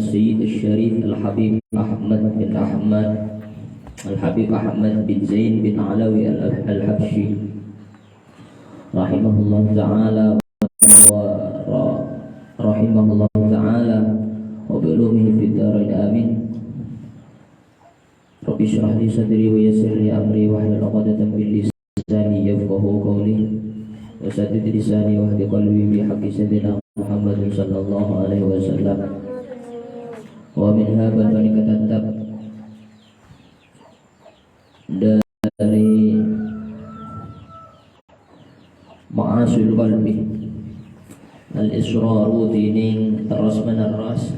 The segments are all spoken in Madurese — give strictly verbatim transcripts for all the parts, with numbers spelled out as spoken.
Sayyid Syarif Al-Habib Ahmad bin Ahmad Al-Habib Ahmad bin Zain bin Alawi Al-, Al-Habsyi rahimahullahu ta'ala wa ra-, rahimahullahu ta'ala wa bi ulumihi fid darain, amin. Rabbi shrah li sadri wa yassir li amri wahlul 'uqdatam min lisani yafqahu qawli. Wa saddid lisani wahdi qalbi bi haqqi sayyidina Muhammadin sallallahu alaihi wasallam. Wa minha, bân panèka tetep dâri ma'asil qalbi, al-israru, dhinèng terros-menerros.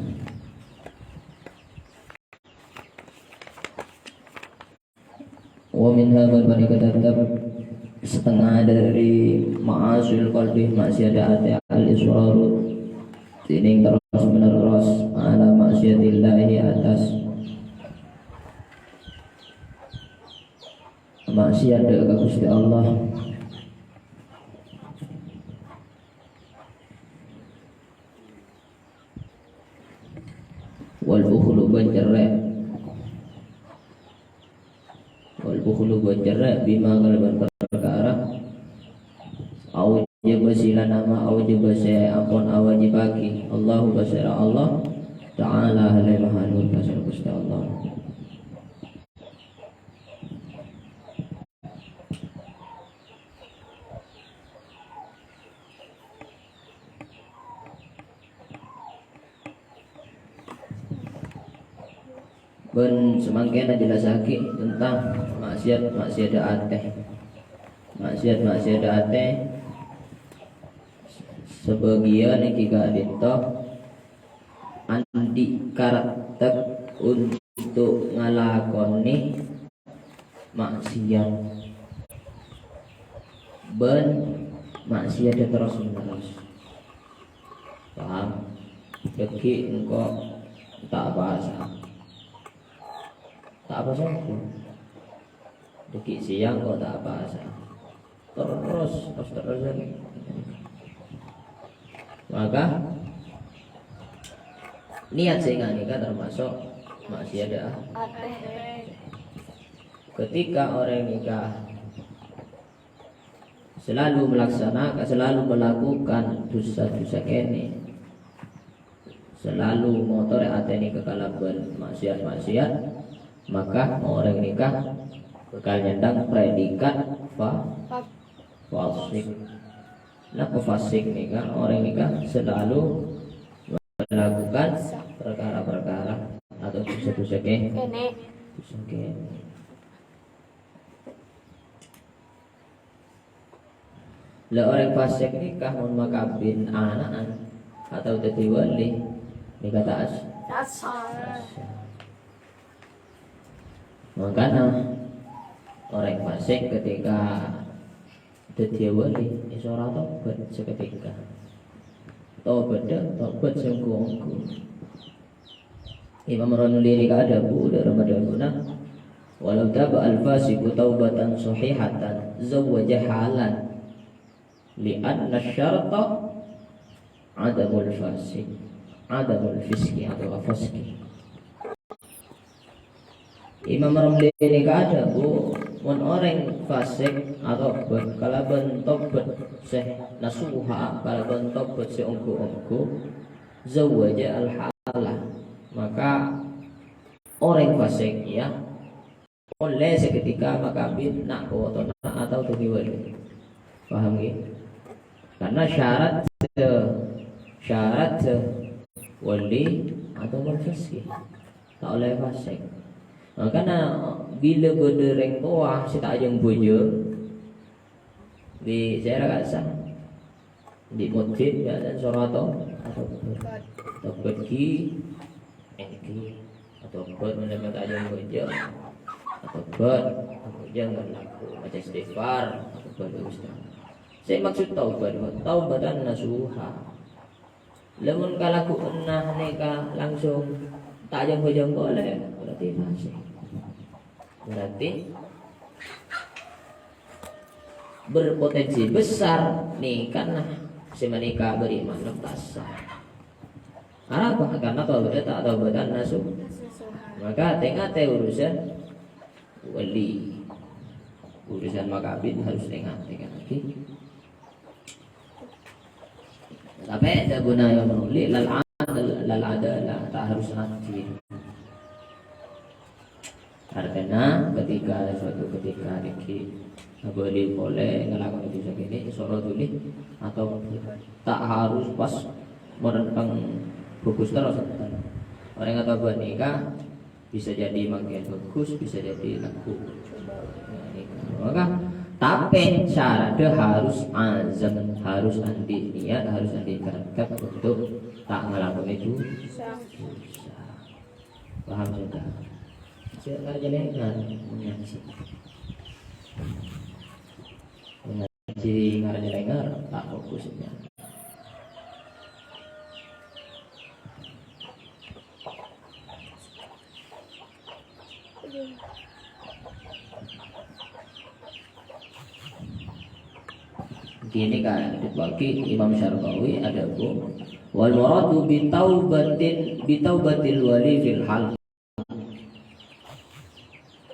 Wa minha, bân panèka tetep satengnga dâri ma'asil qalbi, maksiat atè, al-israru, dhinèng terros-menerros, ala maksiatillahi, attas maksiat dâ' ka Ghustè Allah. Wal bukhlu, bân cerrè'. Wal bukhlu, bân cerrè', bima, kalabân parkara, aujaba, sila nama, aujaba, sè ampon awajibaghi, Allahu, bhâsara Allah, ta'ala, halaè maha dhuwur, bhâsara Ghustè Allah. Bân samangkèn ajellassaghi tentang maksiat-maksiaddhâ atè. Maksiat-maksiaddhâ atè, sabâgiyân èngghi ka'dinto andi' karettek untuk ngalakonè maksiat, bân maksiaddhâ terros-menerros. Paham? Dhâggi' engko' ta' apowasa. Ta' apowasa engko'. Dhâggi' sèyang engko' ta' apowasa. Terros, terros-terrosan. Maka, niat sè nganèka termasuk maksiaddhâ. Ketika orang nèka selalu melaksanakan, selalu melakukan dhusa-dhusa kènè', selalu ngotorè atè nèka kalabân maksiat-maksiat, maka orèng nèka bhâkal nyandhâng predikat fa-, fasik. Napa fasik nèka? Orèng nèka selalu melakukan perkara-perkara atau dhusa-dhusa kè-, Kènè'. Dhusa kènè'. Lah, orèng fasik nèka mon makabin ana'an atau dhâddhi wali, nèka ta' as-, Ta' sah. ta' sah. Mangkana, orèng fasik ketika dhâddhiyâ wali, èsoro tobat saketika. Tobat, tobat sè ongghu-ongghu. Imam Ramli nèka adhâbu, dâ' remma dhâbuna, "Walau taba al-fasiqu taubatan sahihatan zawwaja halan, li'anna syarta adamul fasik, adamul fiski atau faski." Imam Ramli nèka adhâbu, mon orèng fasik atobât kalabân tobât sè nasuha, kalabân tobât sè ongghu-ongghu, zawwaja al-halah, maka orèng fasik, ya, ollè saketika makabin na' potona atau dhâddhi wali. Paham, ngghi? Karena syarat, syarat wali atau munfaski. Ta' ollè fasik. Mangkana bilâ bâdâ rèng towa sè ta' ajâng bhâjâng, bi' sèra ka'issa'. Di' mudhit, ya, dan soro to-, atobât. Atobât ghi' èngghi. Atobât mon ta' ajâng bhâjâng. Atobât, abhâjâng kan laku. Maca istighfar, atobât ka Ghustè. Sè maksud taubat, taubatan nasuha. Lamon kalakowanna nèka langsung ta' jâng-bhâjâng polè, berarti fasik. Berarti berpotensi besar nèkana sè manèka bâri' manèka ta' sah. Arapa? Karena tobatnya tak tobatan nasuh. Maka tengate urusan wali. Urusan makabin harus tengate, kan, lagi. Tapi dhâbuna Imam Ghazali, lal adl, lal adalah, tak harus adil. Artèna, ketika suatu ketika nèka abâli polè ngalakoni dhusa kènè', soro dhuli atau tak harus pas merentang bagus terus, enten. Orèng atau bâ nèka bisa jadi mangkèn bagus, bisa jadi laku. Nah, nèka. Maka, tapè syaratnya harus azam, harus andi' niat, harus andi' tekad untuk tak ngalakoni dhusa. Paham sudah? Sè ngarep jhâ' lèngar, ngaji. Ngaji ngarep jhâ' lèngar, tak fokus saja. Gini kan, bagi Imam Syarqawi adhâbu, "Wal muradu bi taubatin, bi taubatil wali fil hal.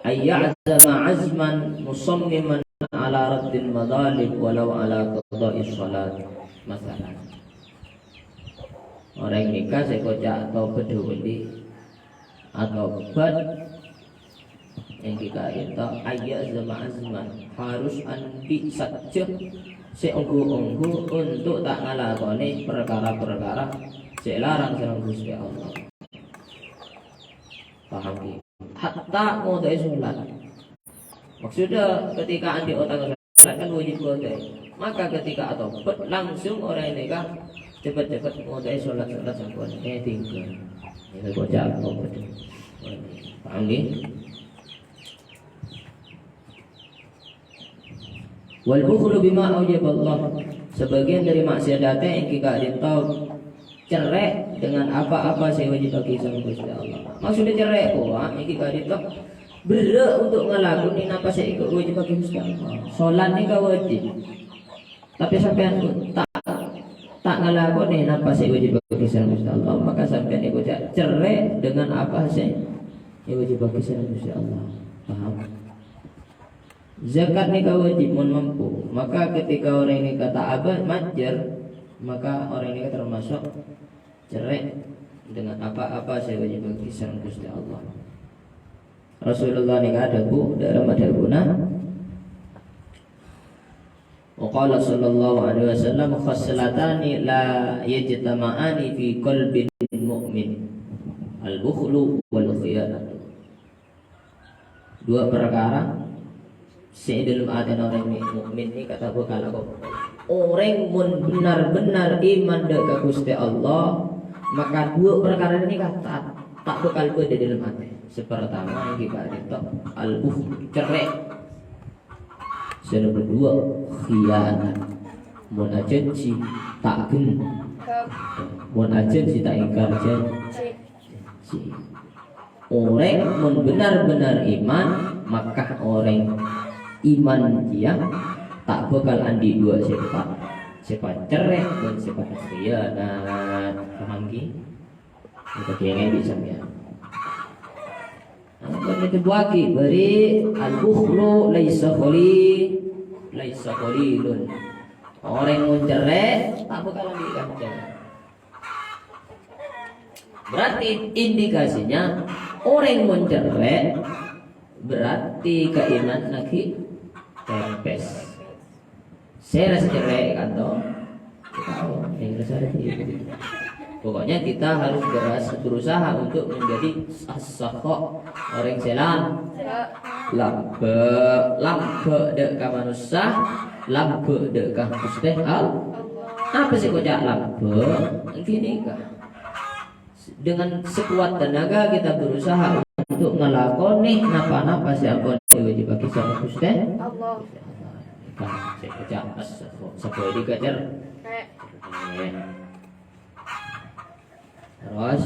Ayya'zama azman musammiman ala raddil madhalim walau ala qada'is shalat." Masalah. Orèng nèka sè koca' tobat dhuli. Atobat ènggi ka'dinto ayya'zama azman, harus andi' sajjhâ sè ongghu-ongghu untuk ta' ngalakonè parkara-parkara sè èlarang sareng Ghustè Allah. Paham, ghi? Hatta ngoḍâ'è sholat. Maksudnya, ketika andi' otang sholat kan wajib ngoḍâ'è. Maka ketika atobat, langsung orèng nèka cepet-cepet ngoḍâ'è sholat-sholat sampun ètinggal. Ini bocah atobat. Paham, ghi? Wal bukhlu bima aujaballah. Sebagian dari maksiat ènggi ka'dinto cerrè' dengan apa-apa sè èwajibaghi sareng Ghustè Allah. Maksudnya cerrè' kowa ènggi ka'dinto berrâ' untuk ngalakonè napa sè èwajibaghi Ghustè Allah. Sholat nèka wajib. Tapè sampèyan ta', ta' ngalakonè napa sè èwajibaghi sareng Ghustè Allah, maka sampèyan èkoca' cerrè' dengan apa sè èwajibaghi sareng Ghustè Allah. Paham? Zakat nèka wajib mon mampu. Maka ketika orèng nèka ta' abâ' majâr, maka orèng nèka termasuk cerrè' dengan apa-apa sè èwajibaghi sareng Ghustè Allah. Rasulullah nèka adhâbu, dhâlem adhâbuna, wa qala sallallahu alaihi wasallam, "Khaslatani la yajtama'ani fi qalbin mu'min, al-bukhlu wal khiyanatu." Dua parkara sè è dhâlem atèna orèng mukmin nèka ta' bhâkal akompol. Orèng mon bhennar-bhennar iman dâ' ka Ghustè Allah, maka dua parkara nèka ta', ta' bhâkal bâdâ è dhâlem atè. Sè partama ènggi ka'dinto al-bukhl, cerrè'. Sè nomer dua, khiyanat. Mon ajhânjhi, ta' ghân-, mon ajhânjhi, ta' èngkar jhân-, jhânjhi. Orèng mon bhennar-bhennar iman, maka orèng iman kèya ta' bhâkal andi' dua sèpat, sèpat cerrè' bân sèpat khiyanat. Paham, ghi? Ènggi kèya bi' sampèyan. Ampon ètebbuwâghi, bâri' al-bukhlu laisa khali-, laisa khalilun. Orèng mon cerrè', ta' bhâkal andi' kanca. Berarti indikasinya, orèng mon cerrè', berarti kaimananna ghi' pèpès. Sè rasa cerrè' kan, to? Tahu, yang rasa ada di-, pokoknya kita harus beras-, berusaha untuk menjadi as-sakha, orèng sè lam-, lambâ', lambâ' dâ' ka manossa, lambâ' dâ' ka Ghustè Allah. Apa sè èkoca' lambâ'? Ènggi nèka. Dengan sekuat tenaga kita berusaha untuk ngalakonè napa-napa sè ampon èwâjibaghi sareng Ghustè Allah. Kan sè èkoca' as-sakha, sakha nèka cer-, eh. Terus.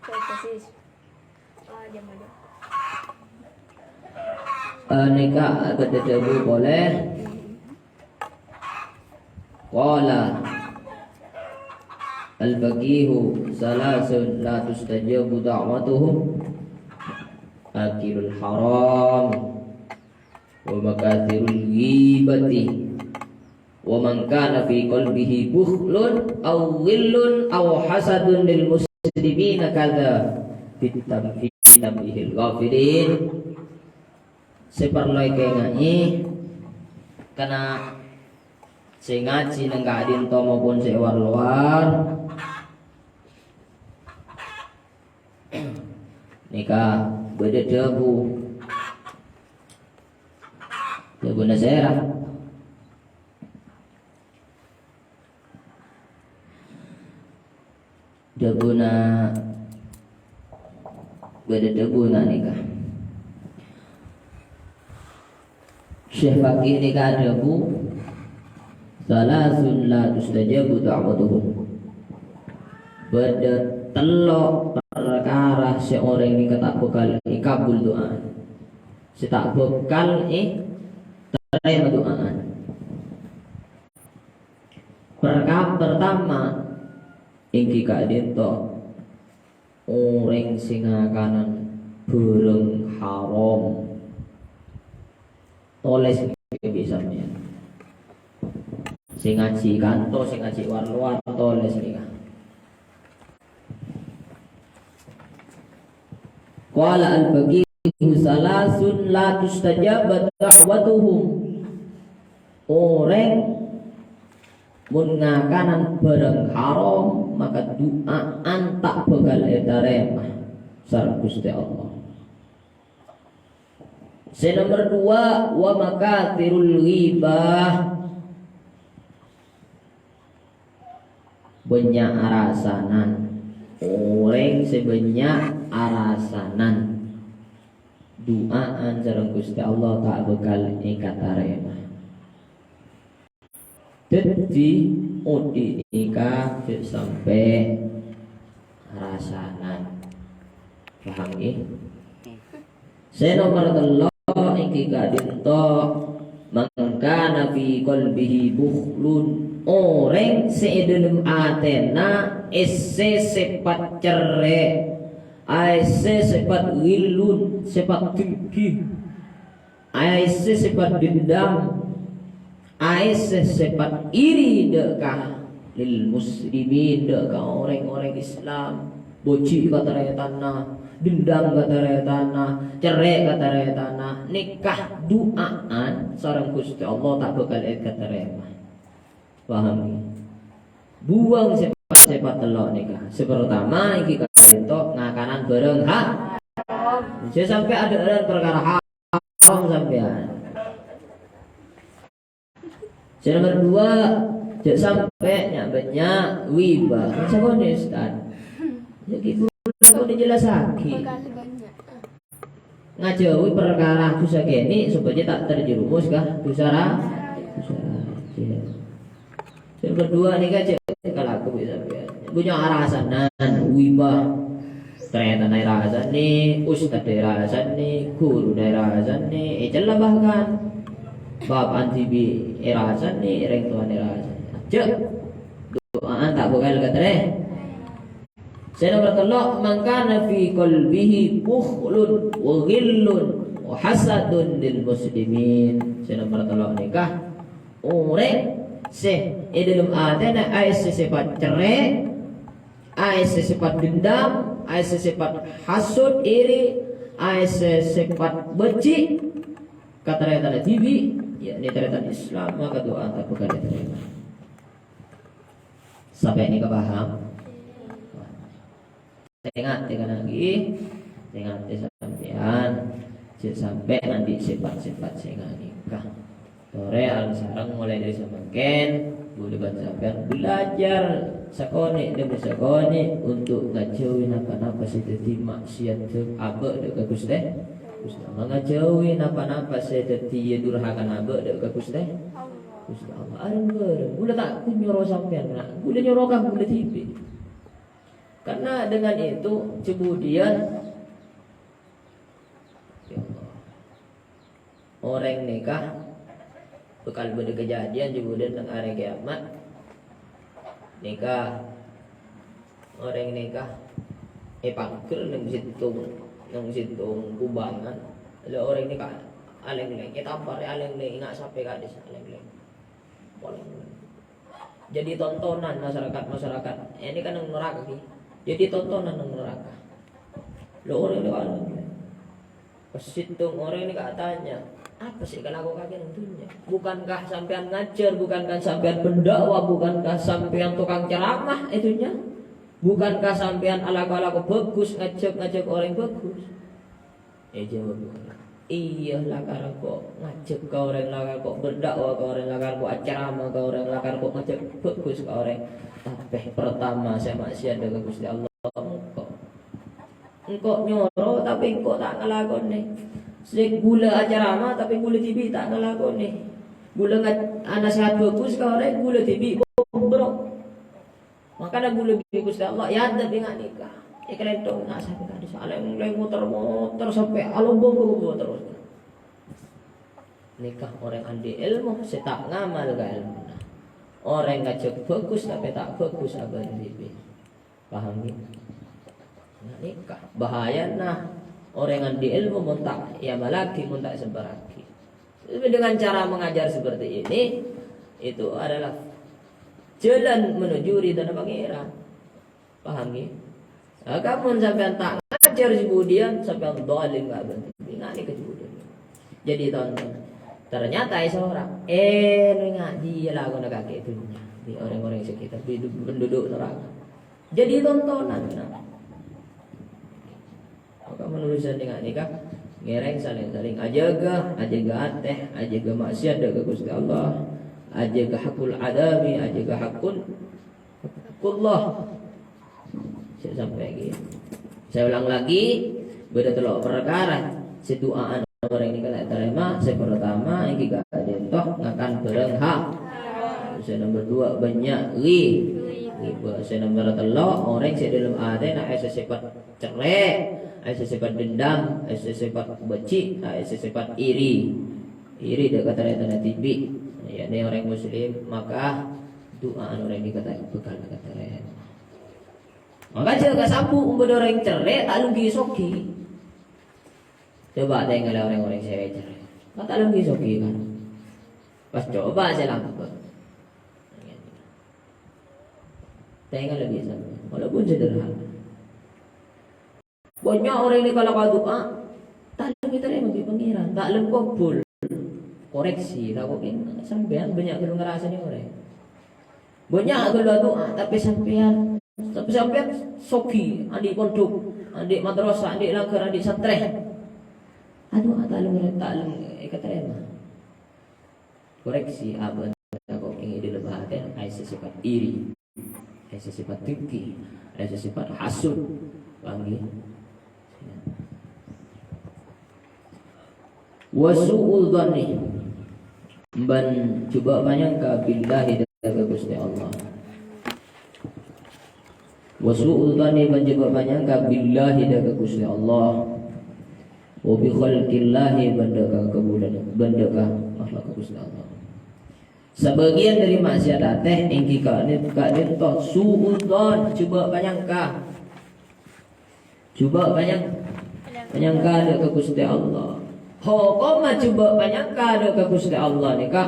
Coba sih. Ah, jam aja. Nèka bâdâ dhâbu polè. Qala al-faqihu salasun la tustajabu da'watuhum, akilul haram, wa makathirul ghibati, wa man kana fi qalbihi bukhlun aw ghillun aw hasadun lil muslimina kadza bitamhi tanbihil ghafilin. Sè parlo èkaènga'è, kana sè ngajhi neng ka'dinto maupun sè war-lowar, nèka bâdâ dhâbu. Dhâbuna sèra? Dhâbuna, bâdâ dhâbuna nèka. Syekh Faqih nèka adhâbu, "Salasun la tustajabu da'watuhum." Bâdâ tello' parkara sè orèng nèka ta' bhâkal èkabul du'a, sè ta' bhâkal ètarèma du'ana. Perka-, pertama, èngghi ka'dinto orèng sè ngakanan bhârâng haram. Tolès nèka bi' sampèyan. Sè ngajhi kanto, sè ngajhi war-lowar, tolès nèka. Qala al-faqihu salasun la tustajabu da'watuhum. Orèng mon ngakanan bhârâng haram, maka du'aan ta' bhâkal ètarèma sareng Ghustè Allah. Sè nomer dua, wa makathirul ghibah. Bânnya' arasanan. Orèng sè bânnya' arasanan, du'aan sareng Ghustè Allah ta' bhâkal èkatarèma. Dhâddhi, odi' nèka jhâ' sampè' arasanan. Paham, ngghi? Sè nomer tello' èngghi ka'dinto, "Man kana fi qalbihi bukhlun." Orèng sè è dhâlem atèna èssè sèpat cerrè', aèssè sèpat ghillun, sèpat dengki, aèssè sèpat dendam, aèssè sèpat iri dâ' ka lil muslimin, dâ' ka orèng-orèng Islam, bâji' ka tarètanna, dendam ka tarètanna, cerrè' ka tarètanna, nèka du'aan sareng Ghustè Allah ta' bhâkal èkatarèma. Paham, ngghi? Buwâng sèpat-sèpat tello' nèka. Sè partama èngghi ka'dinto ngakanan bhârâng ha-, jhâ' sampè' adhâ'ârân parkara haram sampèyan. Sè nomer dua, jhâ' sampè' nya-, bânnya' ghibah. Sakonè', Ustaz. Ya, ghi' kaulâ sakonè' jelasaghi. Ngajhâuwi parkara dhusa kènè' sopajâ ta' terjerumus ka dhusa ra-, dhusa rajâ. Sè kedua nèka jhâ' kalako bi' sampèyan. Bânnya' arasanan, ghibah. Tarètanna èrasanè, ustadda èrasanè, ghuruna èrasanè, ècella bahkan. Bapa'na dhibi' èrasanè, rèng towana èrasanè. Jhâ'. Du'aan ta' bhâkal katarè-, Sè nomer tello', "Man kana fi qalbihi bukhlun wa ghillun wa hasadun lil muslimin." Sè nomer tello' nèka, orèng sè è dhâlem atèna aèssè sèpat cerrè', aèssè sèpat dendam, aèssè sèpat hasud, iri, aèssè sèpat bâji' ka tarètanna dhibi', yakni tarètan Islam, maka du'aan ta' bhâkal ètarèma. Sampè' nèka paham? Tè-ngatè kana' ghi, tè-ngatè sampèyan, jhâ' sampè' andi' sèpat-sèpat sè nganèka. Torè along sareng molaè dhâri samangkèn, bulâ bân sampèyan belajar sakonè' demi sakonè' untuk ngajhâuwi napa-napa sè dhâddhi maksiat abâ' dâ' ka Ghustè, Ghustè Allah. Ngajhâuwi napa-napa sè dhâddhi, ya, durhakana abâ' dâ' ka Ghustè, Ghustè Allah. Areng-bâreng, bulâ ta' ghun nyoro sampèyan, na'. Bulâ nyoro ka bulâ dhibi'. Karena dengan itu, kemudian, ya Allah, Orèng nèka bhâkal bâdâ kadhâddhiyân jhâ' bhâdhân neng arè kèyamat. Nèka, orèng nèka èpangghâr neng sèttong, neng sèttong kubangan. La orèng nèka alèng-lèng, ètampar alèng-lèng, enga' sapè ka'dissa' alèng-lèng. Polèng. Jadi tontonan masyarakat-masyarakat. Ini kan neng neraka, ghi. Jadi tontonan neng neraka. Lo, orèng nèka alèng-lèng. Pas sèttong orèng nèka atanya, "Apa sè èkalakokaghi neng dhunnya? Bukankah sampèyan ngajhâr? Bukankah sampèyan pendakwah? Bukankah sampèyan tokang ceramah è dhunnya? Bukankah sampèyan alako-alako bhâghus, ngajhâk-ngajhâk orèng bhâghus?" Èjâwâb, "Iyâ, lakar ko' ngajhâk ka orèng, lakar ko' berdakwah ka orèng, lakar ko' acaramah ka orèng, lakar ko' ngajhâk bhâghus ka orèng. Tapè pertama sè maksiat dâ' ka Ghustè Allah engko'." Engko' nyoro, tapè engko' ta' ngalakonè. Sè ghulâ acaramah, tapè ghulâ dhibi' ta' ngalakonè. Ghulâ nga-, anasèhat bhâghus ka orèng, ghulâ dhibi' bobrok. Mangkana ghulâ bi' Ghustè Allah èadhâb enga' nèka. Èkalènthong enga' sampè' ka'dissa', alèng-lèng motor-motor sampè' alombong ka kubur terros. Nèka orèng andi' èlmo sè ta' ngamal ka èlmona. Orèng ngajhâk bhâghus tapè ta' bhâghus abâ' dhibi'. Paham, ghi? Nah, nèka bahayana orèng andi' èlmo mon ta' èamallaghi, mon ta' èsebbhârraghi. Tapi dengan cara mengajar seperti ini, itu adalah jalan menuju ridhana Pangeran. Paham, ghi? Nah, kamu sampèyan ta' ngajhâr jhâ' bhâdhân, sampèyan zalim ka abâ' dhibi'. Nah, nèka jhâ' bhâdhân. Jadi, tonton. Ternyata èsorang. Eh, nèng ngajhi ya lakona kakè dhunnya. Di orang-orang sekitar, di penduduk neraka. Jadi tontonan, nah. Maka manusia nèka, nèka ngèrèng salèng-salèng ajâgâ, ajâgâ atè, ajâgâ maksiat dâ' ka Ghustè Allah, ajâgâ hakul adami, ajâgâ hakul, hakullah. Sè sampè' ghi. Saya ulang lagi, bâdâ tello' parkara sè du'aan orèng nèka ta' ètarèma. Sè partama, èngghi ka'dinto ngakan bhârâng ha-, sè nomor dua, bânnya' ghi-, ghibah. Sè nomor tello', orèng sè dâlem atèna èsè sèpat cerrè', èsè sèpat dendam, èsè sèpat bâji', èsè sèpat iri. Iri dâ' ka tarètanna dhibi'. Ya'ni orèng muslim, maka du'aan orèng nèka ta' bhâkal ètarèma. Maka jâ' kasambu' mon bâdâ orèng cerrè', ta' longghi soghi. Coba tèngalè orèng-orèng sè cerrè'. Kan ta' longghi soghi, kan? Pas coba sè lambâ'. Tèngalè bisa. Walaupun sederhana. Bânnya' orèng nèka la adu'a, ta' lem ètarèma bi' Pangèran, ta' lem kabul. Koreksi, tako' kèng sampèyan bânnya' ghâllu ngarasanè orèng. Bânnya' ghâllu adu'a, tapè sampèyan, tapè sampèyan soghi, andi' pondhuk, andi' madrasah, andi' langghâr, andi' santrè. Adu'a ta' lem, ta' lem èkatarèma. Koreksi, abâ' tako' kèng è dâlem atè, èsè sèpat iri, èsè sèpat dengki, èsè sèpat hasud. Paham, ghi? Wa su'udzanni, bân jhubâ' panyangka billahi dâ' ka Ghustè Allah. Wa su'udzanni, bân jhubâ' panyangka billahi dâ' ka Ghustè Allah. Wa bi khalqillahi, bân dâ' ka kabudhâna, bân dâ' ka makhluk Ghustè Allah. Sabâgiyân dâri maksiat atè èngghi ka'din-, ka'dinto su'udzan, jhubâ' panyangka. Jhubâ' panyang-, panyangka dâ' ka Ghustè Allah. Hokomma jhubâ' panyangka dâ' ka Ghustè Allah nèka,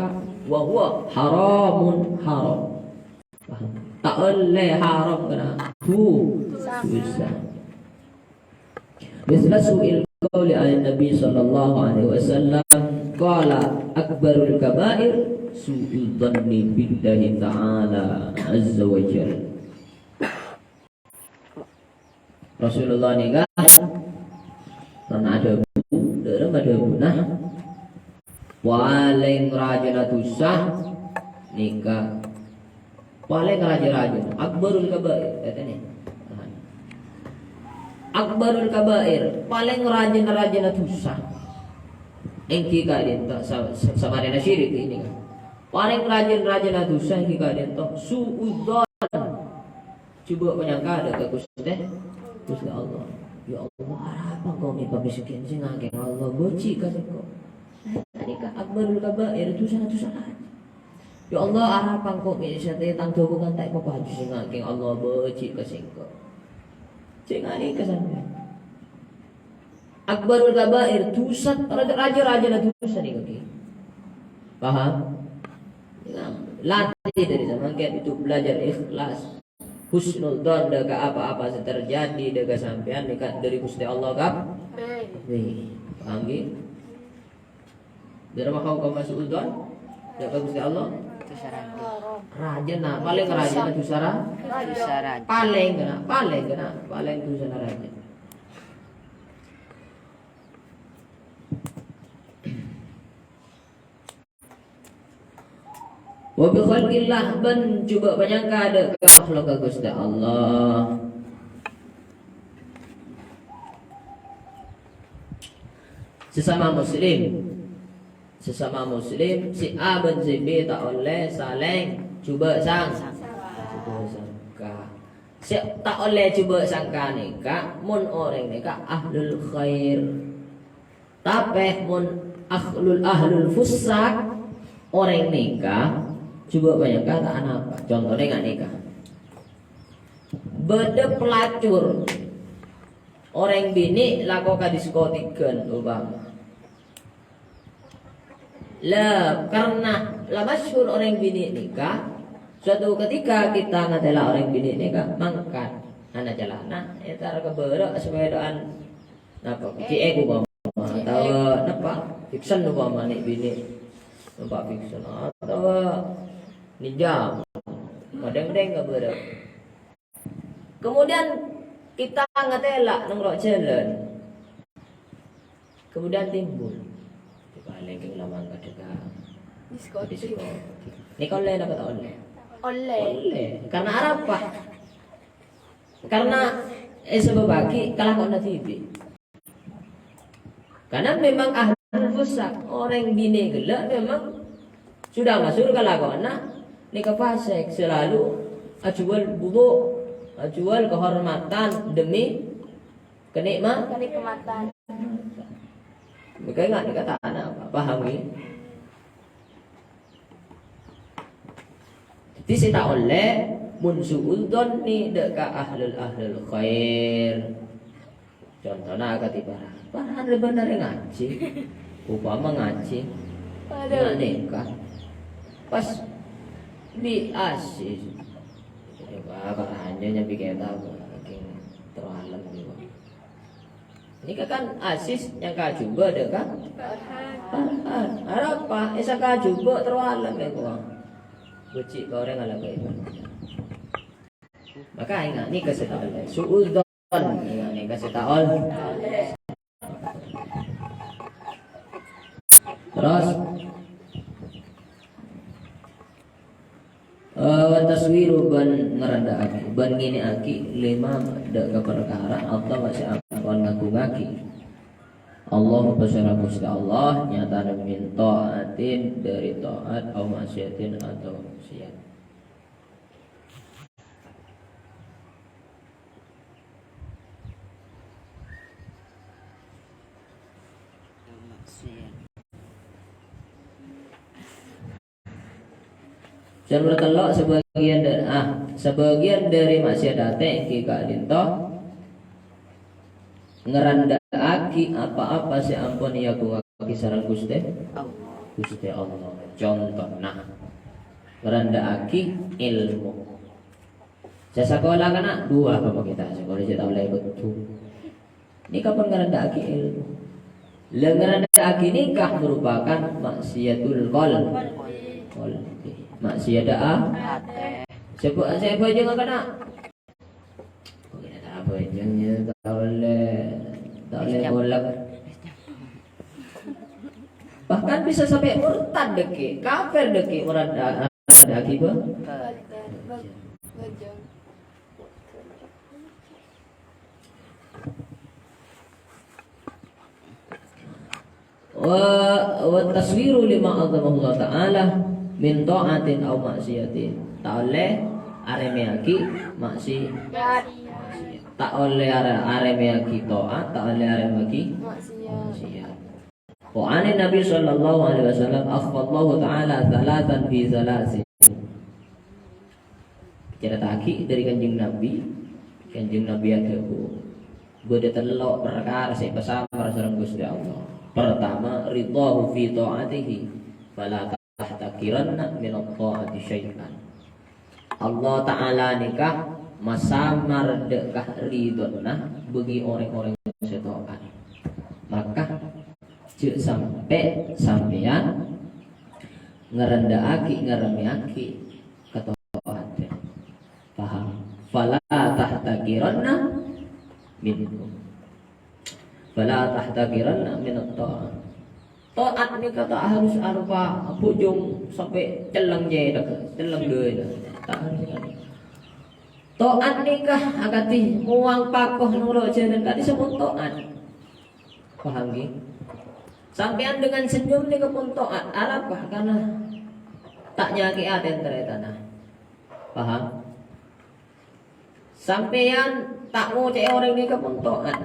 wa huwa haramun, haram. Ta' ollè haram, karana du-, dusa. Misla su'il qauli an Nabi sallallahu alaihi wasallam, qala, "Akbarul kabair su'udzanni billahi ta'ala azza wa jalla." Rasulullah nèka pernah adhâbu, dâ' remma adhâbu, nah, palèng rajâna dusa nèka, palèng rajâ-rajâna, akbarul kabair, katanya. Akbarul kabair, palèng rajâna-rajâna dusa. Èngghi ka'dinto sa-, sa-, samarèna syirik ini kan. Palèng rajâ-rajâna dusa èngghi ka'dinto su'udzan. Jhubâ' panyangka dâ' ka Ghustè, Ghustè Allah. Ya Allah, arapa engko' mè' pamiskin sè ngakèng Allah bâji' ka sèngko'? nèka akbarul kabair, dhusa-dhusa rajâ. Ya Allah, arapa engko' mè' satèya tang dhâbuna ta' èpapaju sèngko' kèng Allah bâji' ka sèngko'. Sèngko' nèka sampèyan. Akbarul kabair, dhusa, rajâ-rajâna dhusa nèka, Ki. Paham? Ya, latih dari samangkèn itu belajar ikhlas. Husnul dzan dâ' ka apa-apa sè terjadi dâ' ka sampèyan nèka dâri Ghustè Allah kab-, Nih, paham, Ki? Dâri apa kau, kau masuk udzon? Ya, ka Ghustè Allah? Dhusa rajâ. Rajâna, palèng rajâna dhusa ra-, Dhusa rajâ. Palèng kèna, palèng kèna, palèng dhusana rajâ. Wa bi khalqillah, bân jhubâ' panyangka dâ' ka makhlukka Ghustè Allah. Sesama muslim. Sesama muslim, si A bân si B ta' ollè salèng jhubâ' sang-, jhubâ' sangka. Sè ta' ollè jhubâ' sangka nèka, mon orèng nèka ahlul khair. Tapè mon ahlul, ahlul fussak, orèng nèka jhubâ' panyangka ta' anapa. Contohnya nga' nèka. Bâdâ pelacur. Orèng binè' lako ka diskotikan, umpama. Lah, karena la masyhur orèng binè' nèka, suatu ketika kita ngatèla orèng binè' nèka, mangkat ana calana, èntar ka bârâ' sapèdaan, napa, C X umpama, otabâ napa, Vixion umpama nè' binè', napa Vixion, otabâ Ninja, madheng-madheng ka bârâ'. Kemudian kita ngatèla neng ro' jhâlân. Kemudian timbul. Palèng kèng la mangkat dâ' ka diskotik. Diskotik. Nèka ollè napa ta' ollè? Ollè. Ollè. Karena arapa? Karena, eh, sabâbbhâghi kalakowanna dhibi'. Karena memang ahlul fussak, orèng binè' ghellâ' memang sudah masyhur kalakowanna nèka fasik, selalu ajhuwâl wudu', ajhuwâl kehormatan demi kenikma-, Kenikmatan. Maka enggak dikatakan apa, paham, ya? Dhâddhi sè ta' ollè, mon su'udzon nè dâ' ka ahlul, ahlul khair. Contona akadhi para, para bân arè ngajhi. Upama ngajhi. Aduh. Nga' nèka. Pas bi' asis. Coba, kok hanya nyambi kèta, kèng terro alem, coba. Nèka kan asis nyangka jhubâ' dâ' ka? Farhan. Farhan. Arapa? Èsangka jhubâ' terro alem, ya, kok. Bâji' ka orèng alako ibadah. Maka enga' nèka sè ta' ollè. Su'udzon, enga' nèka sè ta' ollè. Terros, eh, wa taswiru bân ngarendhâ'aghi, bân ngènè'aghi lima dâ' ka parkara atawa sè ampon ngagungaghi. Allah, bhâsana Ghustè Allah, nyatana min tha'atin, dâri tha'at, au ma'siyatin, atau maksiat. Sè nomer tello', sabâgiyân dâ-, ah, sabâgiyân dâri ma'siyat atè èngghi ka'dinto ngarendhâ'aghi apa-apa sè ampon èagungaghi sareng Ghustè, Ghustè Allah. Contona, ngarendhâ'aghi èlmo. Sè sakola kana' duwâ' apa kita sakola sè ta' ollè bâdhu. Nèka pon ngarendhâ'aghi èlmo. La ngarendhâ'aghi nèka merupakan maksiatul qal-, qalbi. Maksiat a-, sè bâ-, sè bhâjâng kana'. Kok kita ta' bhâjâng ya, ta' ollè, ta' ollè kolak. Bahkan bisa sampai murtad dâgghi', kafir dâgghi', murtad, a-, a-, akibat. Wa, wa taswiru lima azamahullah ta'ala min ta'atin au maksiatin. Ta' ollè arèmèyaghi maksi-, ta' ollè arè-, arèmèyaghi ta'at, ta' ollè arèmèyaghi maksiat. Wa anin Nabi sallallahu alaihi wasallam akhfallahu ta'ala thalathan fi thalathin. Ècarèta'aghi dâri Kanjeng Nabi, Kanjeng Nabi adhâbu, bâdâ tello' parkara sè èpasamar sareng Ghustè Allah. Pertama, ridhahu fi ta'atihi, fala tahtaqiranna minat ta'ati syai'an. Allah Ta'ala nèka masamar dâ' karidhona bagi orèng-orèng sè to'at. Maka, jhâ' sampè' sampèyan ngarendhâ'aghi, ngaremmèyaghi kato'adhân. Paham? Fala tahtaqiranna minhu. Fala tahtaqiranna minat ta'ah. To'at nèka ta' harus aropa bhujung sampè' celleng cènèk, celleng ghâllu. Ta' harus. To'at nèka akadhi mowang pako noro' jhâlân, kadhi sampon to'at. Paham, ghi? Sampèyan dengan senyum nèka pon to'at. Arapa? Karena ta' nyakè'è atèna tarètanna. Paham? Sampèyan ta' ngocè'è orèng nèka pon to'at.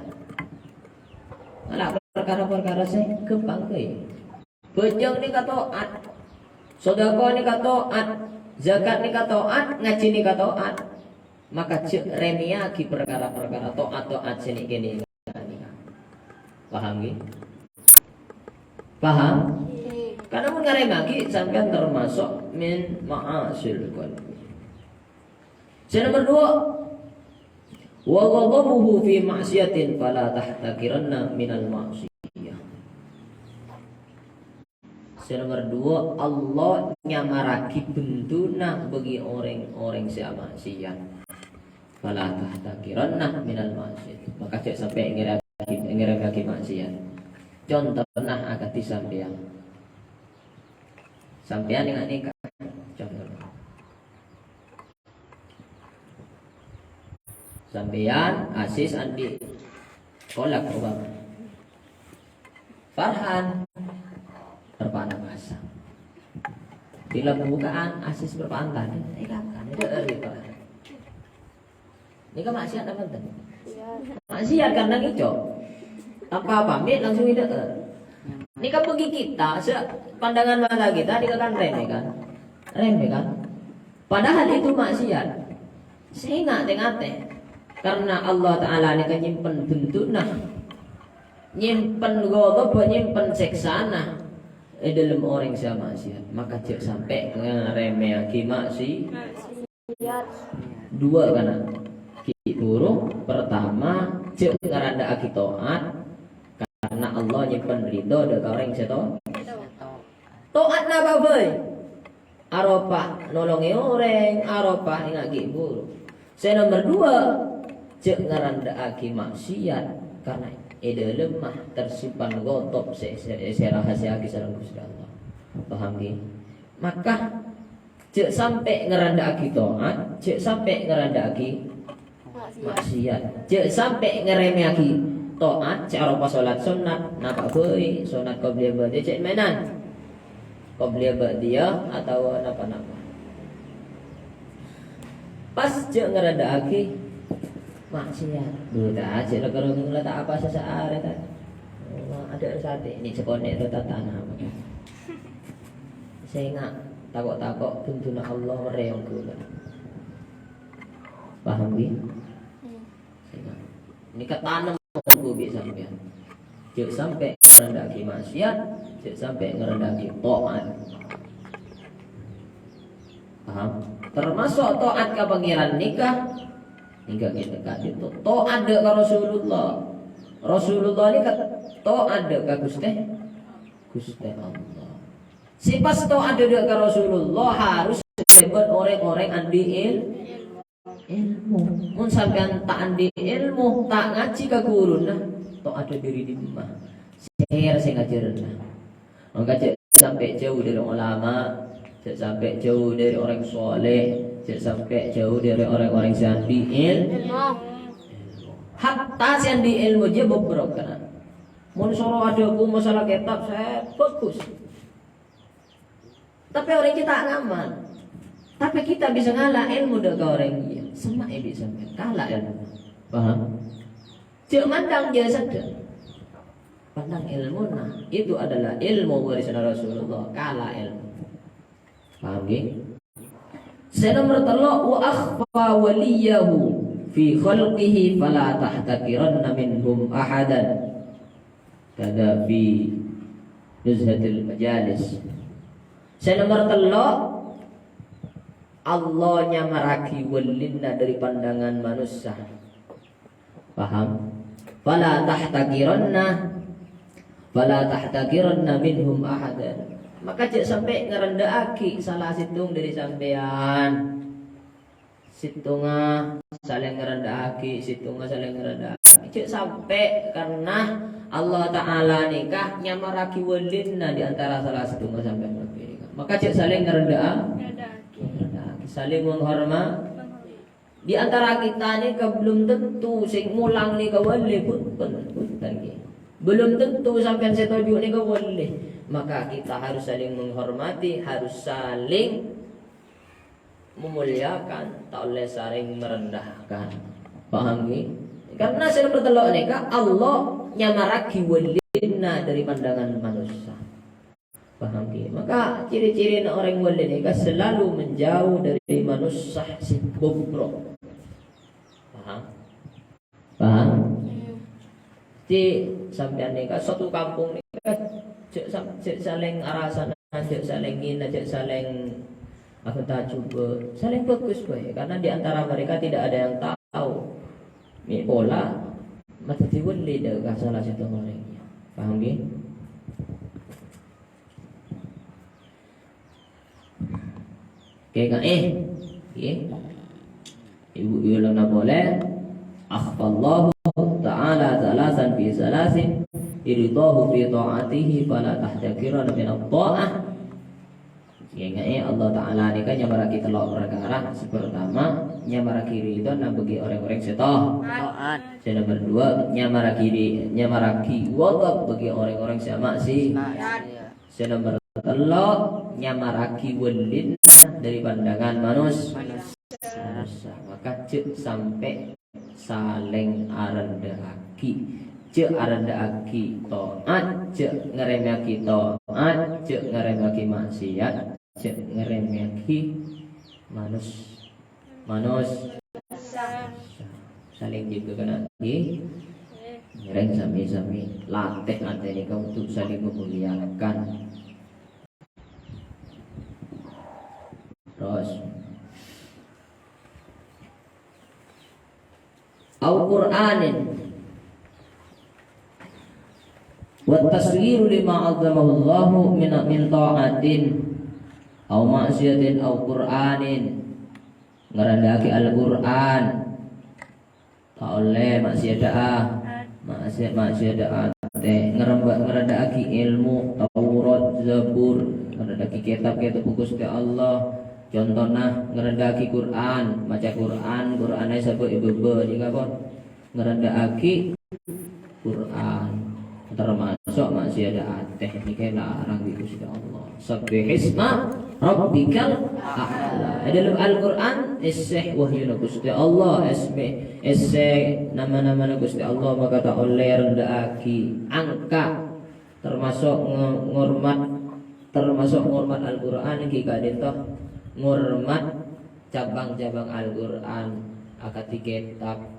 Ala parkara-parkara sè ghâmpang kaè. Bhâjâng nèka to'at. Sodako nèka to'at. Zakat nèka to'at. Ngajhi nèka to'at. Maka jhâ' remmèyaghi parkara-parkara to'at-to'at sè nè'-kènè'. Paham, ghi? Paham? Karena mon ngaremmèyaghi, sampèyan termasuk min ma'asil qalbi. Sè nomer duwâ', wa ghadabuhu fi ma'siyatin fala tahtaqiranna minal ma'siyah. Sè nomer duwâ', Allah nyamarraghi benduna bagi orèng-orèng sè amaksiat. Fala tahtaqiranna minal ma'siyah. Maka jhâ' sampè' ngèrèmèyaghi, ngèrèmèyaghi maksiat. Contona akadhi sampèyan. Sampèyan nèka-nèka. Contona. Sampèyan, Asis, andi' kolak, umpama. Farhan, perpaan pasang. Bilâ buka'an, Asis perpaan tadâ'. Eh, kakan, dâ'âr, ya, Farhan. Nèka maksiat apa enten? Maksiat, karena ngèco'. Tanpa pamit langsung dâ'âr. Nèka bagi kita, sè pandangan mata kita, nèka kan remeh, kan? Remeh, kan? Padahal itu maksiat. Sènga' tè-ngatè. Karena Allah Ta'ala nèka nyèmpen benduna. Nyèmpen ghadab, nyèmpen sèksana è dâlem orèng sè maksiat. Maka jhâ' sampè' ngaremmèyaghi maksi-, duwâ' kana'. Ghi' bhuru, pertama, jhâ' ngarandhâ'aghi to'at, karena Allah nyèmpen ridho dâ' ka orèng sè to-, to'at napa bhâi? Aropa nolongè orèng, aropa ènga' ghi' bhuru. Sè nomer duwâ', jhâ' ngarandhâ'aghi maksiat, karena è dâlemma tersimpan ghadab sè, sè, sè rahasia'aghi sareng Ghustè Allah. Paham, ghi? Maka, jhâ' sampè' ngarandhâ'aghi to'at, jhâ' sampè' ngarandhâ'aghi maksiat. Jhâ' sampè' ngaremmèyaghi to'at, sè aropa sholat sunnat, napa bhâi, sunnat qabliyah ba'diyah, jhâ' mènan. Qabliyah ba'diyah otabâ napa-napa. Pas jhâ' ngarandhâ'aghi maksiat. Dhu, ta' ajhâ' la karo ngèngla ta' apa sasa'arè, ta'. Adâ' satè, nè' sakonè' roh tatana. Sènga' tako'-tako' benduna Allah marèyong kaulâ. Paham, ghi? Sènga'. Nèka tanem ongghu bi' sampèyan. Jhâ' sampè' ngarandhâ'aghi maksiat, jhâ' sampè' ngarandhâ'aghi to'at. Paham? Termasuk to'at ka Pangèran nèka, nèka kita ka'dinto. To'at dâ' ka Rasulullah. Rasulullah nèka to'at dâ' ka Ghustè, Ghustè Allah. Sè pas to'at dâ' ka Rasulullah harus èbât orèng-orèng andi' il-, èlmo. Mon sampèyan ta' andi' èlmo, ta' ngajhi ka ghuruna, to'at dâri dimma? Sèra sè ngajhârâna? Mangka jhâ' sampè' jhâu dâri ulama, jhâ' sampè' jhâu dâri orèng sholeh, jhâ' sampè' jhâu dâri orèng-orèng sè andi' il-, èlmo. Hatta sè andi' èlmo jiyâ bobrokan. Mon soro adhâbu masalah kètab, sè bhâghus. Tapè orèng jiyâ ta' ngamal. Tapè kita bisa ngala' èlmo dâ' ka orèng jiyâ. Semma'è bi' sampèyan, kala' èlmo. Paham? Jhâ' mandang jhâ' saddhâ. Tentang ilmuna, itu adalah ilmu warisan Rasulullah, kala ilmu. Paham, nggih? Sè nomer tello', "Wa akhfa waliyahu fi khalqihi fala tahtaqiranna minhum ahadan." Kadza fi Nuzhatil Majalis. Sè nomer tello', Allah nyamarraghi wellina dhâri pandangan manossa. Paham? "Fala tahtaqiranna, fala tahtaqiranna minhum ahada." Maka jhâ' sampè' ngarendhâ'aghi sala sèttong dhâri sampèyan. Sèttonga salèng ngarendhâ'aghi, sèttonga salèng ngarendhâ'aghi. Jhâ' sampè' karna Allah Ta'ala nèka nyamarraghi wellina di antara sala sèttonga sampèyan kabbhi nèka. Maka jhâ' salèng ngarendhâ'â-, ngarendhâ'aghi. Salèng menghorma-, di antara kita nèka belum tentu sè molang nèka wali, bhunten, bhunten, ngghi. Belum tentu sampèyan sè toju' nèka wali. Maka kita harus saling menghormati, harus saling memuliakan, ta' ollè salèng merendahkan. Paham, ngghi? Karna sè nomer tello' nèka, Allah nyamarraghi wellina dhâri pandangan manossa. Paham, ngghi? Maka ciri-cirina orèng wali nèka selalu menjauh dhâri manossa sè bobrok. Paham? Paham? Dhi sampèyan nèka satu kampung nèka jhâ' sam-, jhâ' salèng arasana, jhâ' salèng ngèna, jhâ' salèng abhânta jhubâ', salèng bhâghus bhâi. Karna di antara mereka tidak ada yang tahu. Mè' pola madhâddhi wali dhâ' ka sala sèttong orèng. Paham, ngghi? Kènga'è, ngghi. Ibu-ibu lana polè, "Akhfallahu ta'ala thalathan fi thalathin, ridhahu fi ta'atihi fala tahtaqiranna minat tha'ah." Kènga'è, Allah Ta'ala nèka nyamarraghi tello' parkara. Sè partama, nyamarraghi ridhona bagi orèng-orèng sè ta-, taat. Sè nomer duwâ', nyamarraghi ri-, nyamarraghi ghadab bagi orèng-orèng sè maksi-, maksiat. Sè nomer tello', nyamarraghi wellina dhâri pandangan manus-, manossa. Maka jhâ' sampè' salèng arendhâ'aghi. Jhâ' arendhâ'aghi ta'at, jhâ' ngarèmèyaghi ta'at, jhâ' ngarèmèyaghi maksiat, jhâ' ngarèmèyaghi manus-, manus-, Salèng jâgâ kana', ngghi. Ngèrèng sami-sami latih atè nèka untuk saling memuliakan. Terus. Au Qur'anin. Wa tasghiru lima 'azzamahu Allahu min, min ta'atin au ma'siyatin au Qur'anin. Ngarendhâ'aghi Al-Qur'an. Ta' ollè maksiat, ah. Maksiat, maksiat atè. Ngaremba-, ngarendhâ'aghi èlmo, Taurat, Zabur, ngarendhâ'aghi kètab-kètab Ghustè Allah. Contona, ngarendhâ'aghi Qur'an, maca Qur'an, Qur'anna sabâ' è bâbâ, nèka pon. Ngarendhâ'aghi Qur'an. Tamaso' maksiat atè nèka larang bi' Ghustè Allah. Sabbihisma rabbikal a'la. È dâlem Al-Qur'an, èssè wahyuna Ghustè Allah, èssè, èssè nama-namana Ghustè Allah, maka ta' ollè rendhâ'aghi angka. Tamaso' ngo-, ngormat, tamaso' ngormat Al-Qur'an ènggi ka'dinto ngormat cabang-cabang Al-Qur'an akadhi kètab.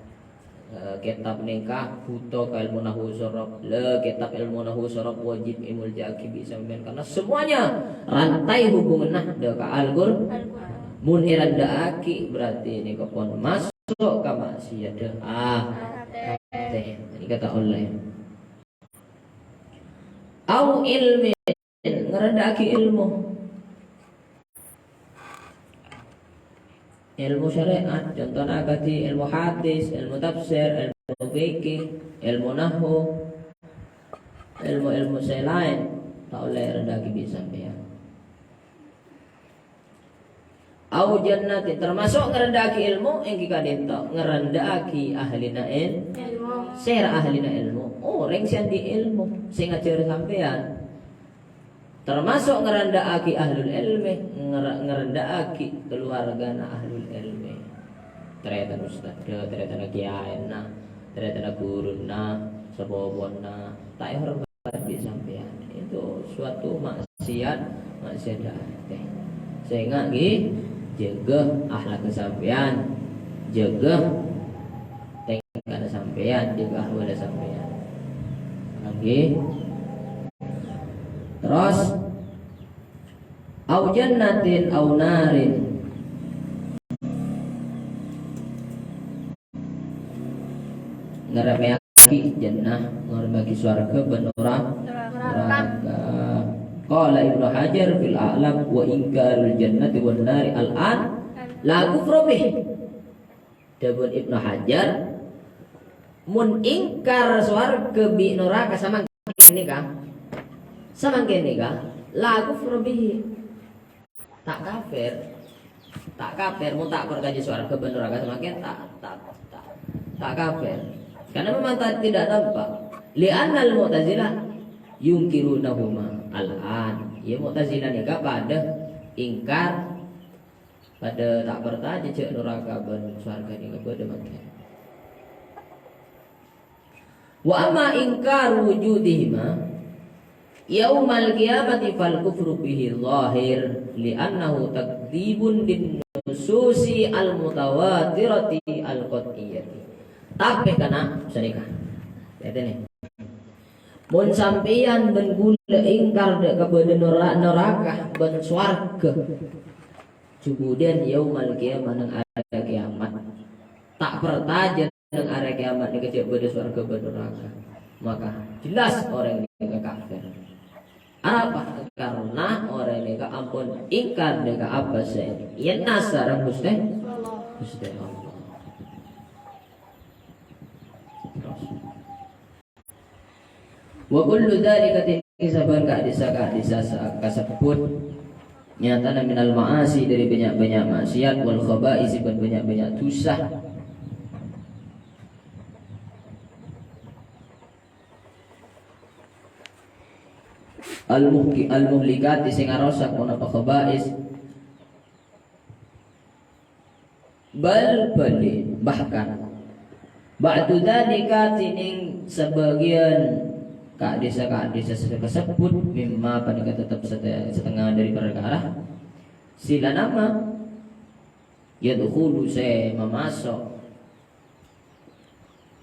Eh, kètab nèka bhuto ka èlmo nahwu sorof. La, kètab èlmo nahwu sorof wajib èmoljâ'aghi bi' sampèyan, karena semuanya rantai hubunganna dâ' ka Al-Qur-, Al-Qur'an. Mon èrendhâ'aghi, berarti nèka pon maso' ka maksiat. Ah, teh, nèka ta' ollè. Au ilmin, ngarendhâ'aghi èlmo. Èlmo syariat, contona akadhi èlmo hadis, èlmo tafsir, èlmo fikih, èlmo nahwu, èlmo-èlmo sè laèn, ta' ollè èrendhâ'aghi bi' sampèyan. Au jannatin, tamaso' ngarendhâ'aghi èlmo, ènggi ka'dinto ngarendhâ'aghi ahlina èl-, sèra ahlina èlmo, orèng sè andi' èlmo, sè ngajhâr sampèyan. Tamaso' ngarendhâ'aghi ahlul ilmi, ngar-, ngarendhâ'aghi kaluwargana ahlul ilmi. Tarètan ustadda, tarètanna kiyaèna, tarètanna ghuruna, sapopona, ta' èhormat bi' sampèyan. Itu suatu maksiat, maksiat atè. Sènga' ghi, jâgâ akhlak sampèyan, jâgâ tèngkana sampèyan, jâgâ ahwalla sampèyan. Ngghi. Terros, au jannatin au narin. Ngarèmèyaghi jannah, ngarèmèyaghi sowarghâ bân nora-, neraka. Qala Ibnu Hajar fil A'lam, "Wa inkarul jannati wan nari al-an la kufra bih." Dhâbuna Ibnu Hajar, "Mon ingkar sowarghâ bi' noraka samangkèn nèka, samangkèn nèka, la kufra bihi." Ta' kafir. Ta' kafir, mon ta' parcajâ sowarghâ bân noraka samangkèn ta', ta', ta', ta' kafir. Karena memang ta-, tidak tampak. Li'annal Mu'tazilah yungkirunahuma al-an. Ya, Mu'tazilah nèka padâ ingkar, padâ ta' parcajâ jâ' noraka bân sowarghâ nèka padâ mangkèn. Wa amma inkaru wujudihima yaumal qiyamati fal kufru bihi zahir, li'annahu takdzibun lin nususi al-mutawatirati al-qat'iyyati. Tapè kana sanèka. Katènè. Mon sampèyan bân kaulâ ingkar dâ' kabâdâ'ân nora-, noraka bân sowarghâ, jhughudiyân yaumal qiyamah neng arè kiyamat. Ta' parcajâ neng arè kiyamat nèka jâ' bâdâ sowarghâ bân noraka. Maka jelas orèng nèka kafir. Arapa? Karena orèng nèka ampon ingkar dâ' ka apa sè èyannasar Ghustè, Ghustè Allah. Terros. Wa kullu dzalika, tèngkè sabân ka'dissa-ka'dissa sè kasebbhut nyatana minal ma'asi, dâri bânnya'-bânnya' maksiat, wal khaba'isi, bân bânnya'-bânnya' dhusa. Al-muhki-, al-muhlikati, sè ngarosak, ponapa khaba'is. Bal, bali, bahkan. Ba'du dzalika, dhinèng sabâgiyân ka'dissa-ka'dissa sè kasebbhut, mimma, panèka teptep sate-, satengnga dâri parkara. Sila nama yadkhulu, sè mamaso'.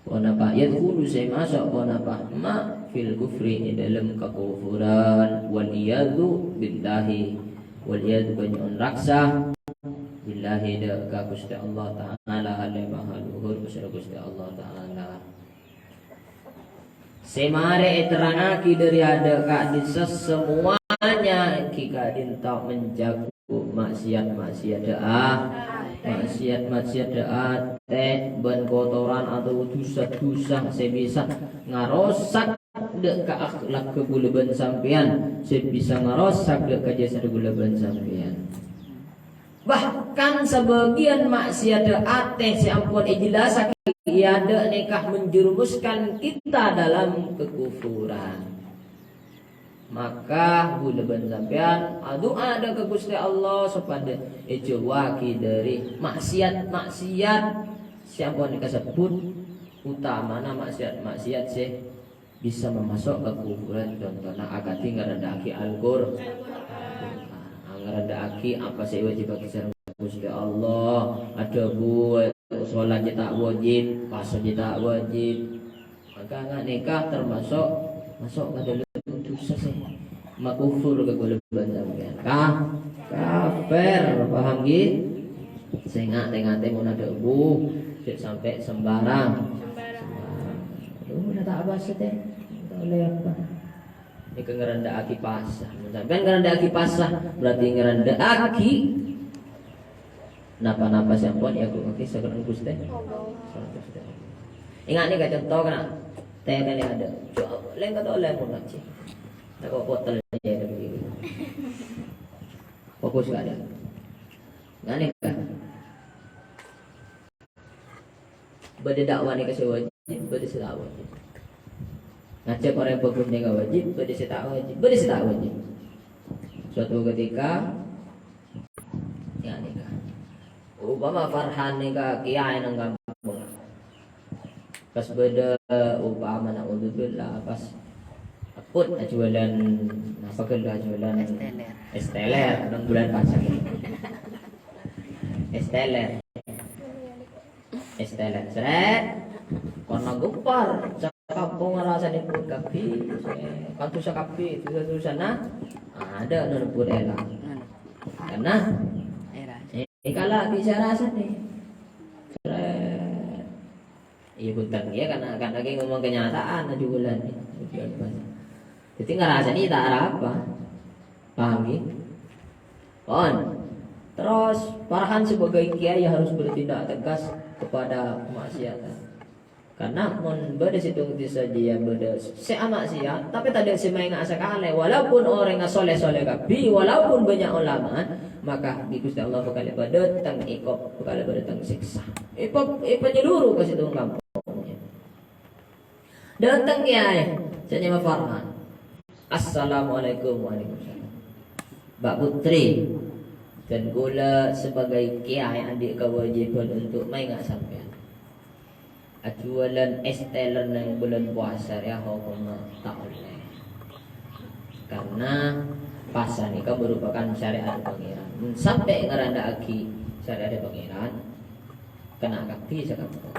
Ponapa yadkhulu, sè maso' ponapa ma fil kufri, è dâlem kakufuran, wal iyadzu billahi, wal iyadzu, bân nyo'on raksa billahi, dâ' ka Ghustè Allah Ta'ala, Alè Maha Luhur, Ghustè Allah Ta'ala. Sè marè èterrangaghi dâri adâ' ka'dissa, semuanya ghi' ka'dinto mencakup maksiat-maksiat dâ' a-, maksiat-maksiat dâ' atè, bân kotoran atau dhusa-dhusa sè bisa ngarosak dâ' ka akhlak kaulâ bân sampèyan, sè bisa ngarosak dâ' ka jasad kaulâ bân sampèyan. Bahkan sabâgiyân maksiat dâ' atè sè ampon èjellassaghi è adâ' nèka menjerumuskan kita dalam kekufuran. Maka kaulâ bân sampèyan adu'a dâ' ka Ghustè Allah sopaja èjhâuwaghi dâri maksiat-maksiat sè ampon kasebbhut, otamana maksiat-maksiat sè bisa mamaso' ka kuburan, contona akadhi ngarendhâ'aghi Al-Qur-, ngarendhâ'aghi apa sè èwâjibhâghi sareng Ghustè Allah. Adhâbu, sholat jiyâ ta' wâjib, pasa jiyâ ta' wâjib. Maka nga-, nèka termasuk maso' ka dâlem dhusa sè makufur ka kaulâ bân sampèyan. Ka-, kafir, paham ghi? Sè ngatè-ngatè mon adhâbu, jhâ' sampè' sembarang. Sembarang. Aduh, udah tak apa sih, Teh? Tak boleh apa? Nèka ngarendhâ'aghi pasa. Sampèyan ngarendhâ'aghi pasa, berarti ngarendhâ'aghi napa-napa sè ampon èaghungaghi sareng Ghustè. Sareng Ghustè. Enga' nèka conto kana'. Tèmèn adhâ. Coba lèng kata oleh mon ngajhi. Tak kok kotor ya, ada begini. Fokus ka adhâ. Enga' nèka. Bâdâ da'wa nèka sè wâjib, bâdâ sè ta' wâjib. Ngajhâk orèng bhâghus nèka wâjib, bâdâ sè ta' wâjib, bâdâ sè ta' wâjib. Suatu ketika, ya nèka. Upama Farhan nèka kiyaè neng kampong. Pas bâdâ upama, na'udzubillah, pas Put, ajuwâlân, napa ghellâ' ajuwâlân? Es teler. Es teler, neng bulân pasa. Es teler. Es teler. Sret. Kono gempar. Sakampong ngarasanè put kabbhi. Kan dusa kabbhi. Dusa-dusana. Adâ' neng put èlang. Karena, eh, kala bisa rasanè. Sret. Iyâ, bhunten, ya, karena, karena ki ngomong kenyataan, ajuwâlân, ya. Jadi, ngarasanè ta' arapa. Paham, ya? Pon. Terros, Farhan sebagai kiai harus bertindak tegas kepada maksiat. Karena mon bâdâ sèttong dhisa jiyâ bâdâ sè amaksiat, tapè tadâ' sè maènga' sakalè, walaupun orèngnga soleh-soleh kabbhi, walaupun bânnya' olama'an, maka bi' Ghustè Allah bhâkal èpadâteng èkop, bhâkal èpadâteng sèksa. Èpa-, èpanyeluru ka sèttong kampong. Dâteng kiai, sè nyama Farhan. "Assalamualaikum." "Waalaikumsalam." "Mbak Putri, dan kaulâ sebagai kiai andi' kawâjibhân untuk maènga' sampèyan. Ajuwâlân es teler neng bulân puasa rèya hokomma ta' ollè. Karena pasa nèka merupakan syariat Pangèran. Mon sampè' ngarandhâ'aghi syariat Pangèran, kènè' kabbhi sakampong."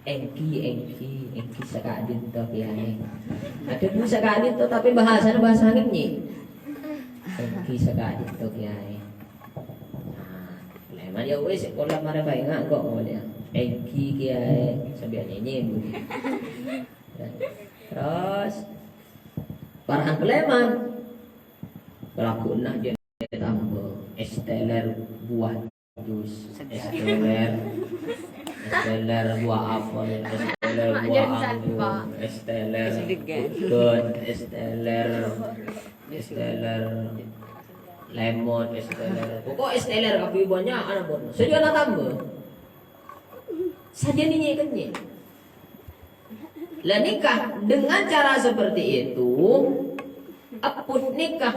"Èngghi, èngghi, èngghi saka'dinto, Kiai." Adâ' bu saka'dinto, tapè bhâsana bhâsa ngènnyè'. "Èngghi saka'dinto, Kiai." Nah, lèman ya wis, pola marè paènga' engko' molèya. "Èngghi, Kiai," sampèyan ngènnyè', Bu. Terros, Farhan palèman. Kalakowanna jhâ' tambâ. Es teler buah jus, es teler, es teler buah apel, es teler buah anggur, es teler udon, es teler, es teler lemon, es teler. Pokok es teler kabbhi bânnya', ana' bân. Sajân tambâ. Sajân ngènnyè'-ngènnyè'. Lah, nèka, dengan cara seperti itu, epput nèka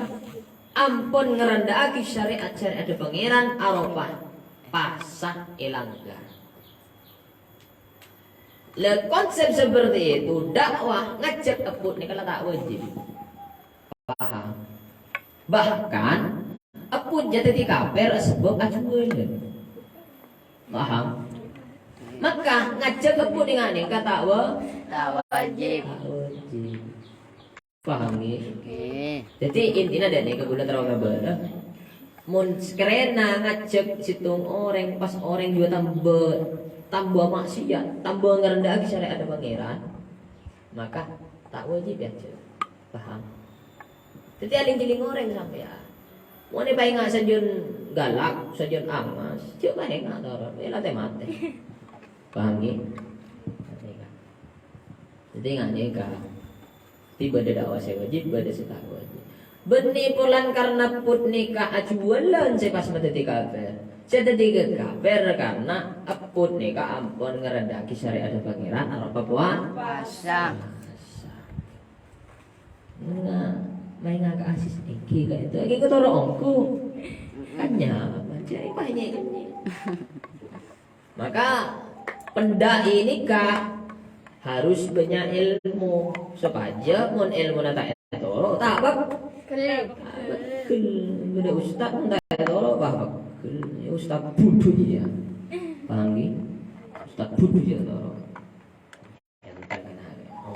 ampon ngarandhâ'aghi syariat-syariat Pangèran aropa pasa èlanggar. Lah, konsep seperti itu, dakwah ngajhâk epput nèka la ta' wajib. Paham? Bahkan, epput jhâ' dhâddhi kafir sabâb ajuwâlân. Paham? Maka ngajhâk epput nèka ta' wa-, ta' wajib. Ta' wajib. Paham, ngghi? Ngghi. Dhâddhi, intina dhâ' nèka kaulâ terro ngabâlâ. Mon sakarèna ngajhâk sèttong orèng, pas orèng jiyâ tambâ, tambâ maksiat, tambâ ngarandhâ'aghi syariat Pangèran, maka ta' wajib èajhâk. Paham? Dhâddhi, alèng-cèlèng orèng sampèyan. Mon èpaènga' sajân galak, sajân angas, jhâ' paènga' torot, èlatè matè. Paham, ngghi? Dhâddhi, nga' nèka. Dhâddhi, bâdâ dakwah sè wajib, bâdâ sè ta' wajib. Bânnè polana karna epput nèka ajuwâlân sè pas madhâddhi kafir. Sè dhâddhi kafir karna epput nèka ampon ngarandhâ'aghi syariat Pangèran aropa powa-, pasa. Nga-, maènga' ka asis, èngghi ka itu, èngghi ka toro' ongghu. Kan nyaman, jhâ' èpaènga' kènè'. Maka, pendai nèka harus bânnya' èlmo, sopajâ mon èlmona ta' ètoro', ta' bak-, ta' bâgghul. Bâdâ ustad mon ta' ètoro', wah, bâgghul. Ya, ustad budhu jiyâ. Paham, ngghi? Ustad budhu jiyâ toro'.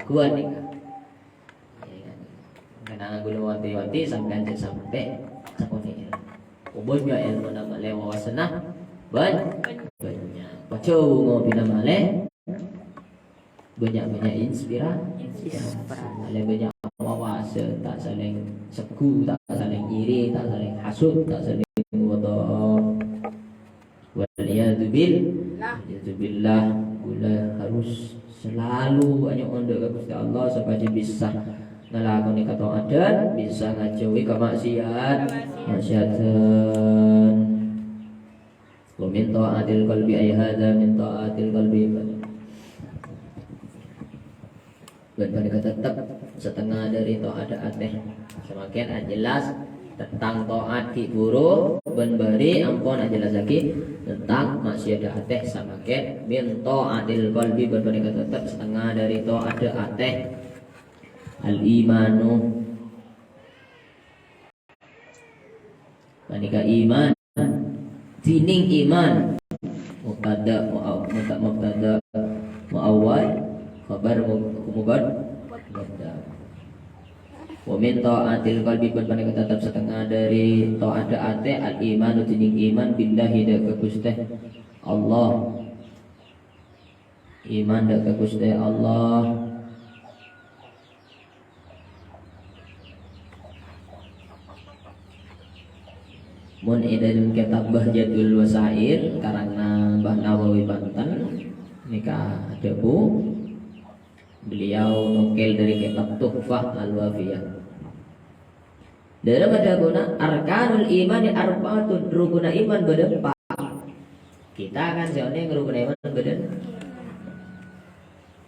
Kuat nèka. Karna kaulâ wanti-wanti sampèyan jhâ' sampè' sakonè'. Bânnya' èlmona malè wawasanna bân-, bânnya'. Pajhâu ngobina malè bânnya'-bânnya' inspira-, inspirasi. Malè bânnya' wawasan, ta' salèng seggu, ta' salèng iri, ta' salèng hasud, ta' salèng ngoto. Wal iyadzu bil-, wal iyadzu billah, kaulâ harus selalu anyo'on dâ' ka Ghustè Allah sopajâ bisa ngalakonè kato'adhân, bisa ngajhâuwi kamaksiat-, maksiatan. Wa min ta'atil qalbi, ay hadza min ta'atil qalbi. Bân panèka tettep satengnga dâri ta'adhâ atè. Samakèn ajelas tentang ta'at ghi' bhuru bân bâri' ampon ajelassaghi tentang maksiatdhâ atè. Samakèn min ta'atil qalbi, bân panèka tettep satengnga dâri ta'adhâ atè. Al-imanu. Panèka iman. Dhinèng iman. Mubtada', mu'a-, muta-, mubtada', mu'awwal, khabar mu-, mubad-, mubtada'. Wa min ta'atil qalbi, bân panèka tetep setengah dâri ta'at atè, al-imanu, dhinèng iman, billahi, dâ' ka Ghustè Allah. Iman dâ' ka Ghustè Allah. Mon è dâlem kètab Bahjatul Wasail, karangnga Mbah Nawawi Banten, nèka adhâbu, beliau nukil dâri kètab Tuhfah Al-Wafiyah. Dâlem adhâbuna, "Arkanul imani arba'atun," rukunna iman bâdâ empa'. Kita kan sè onèng rukunna iman bâdâ.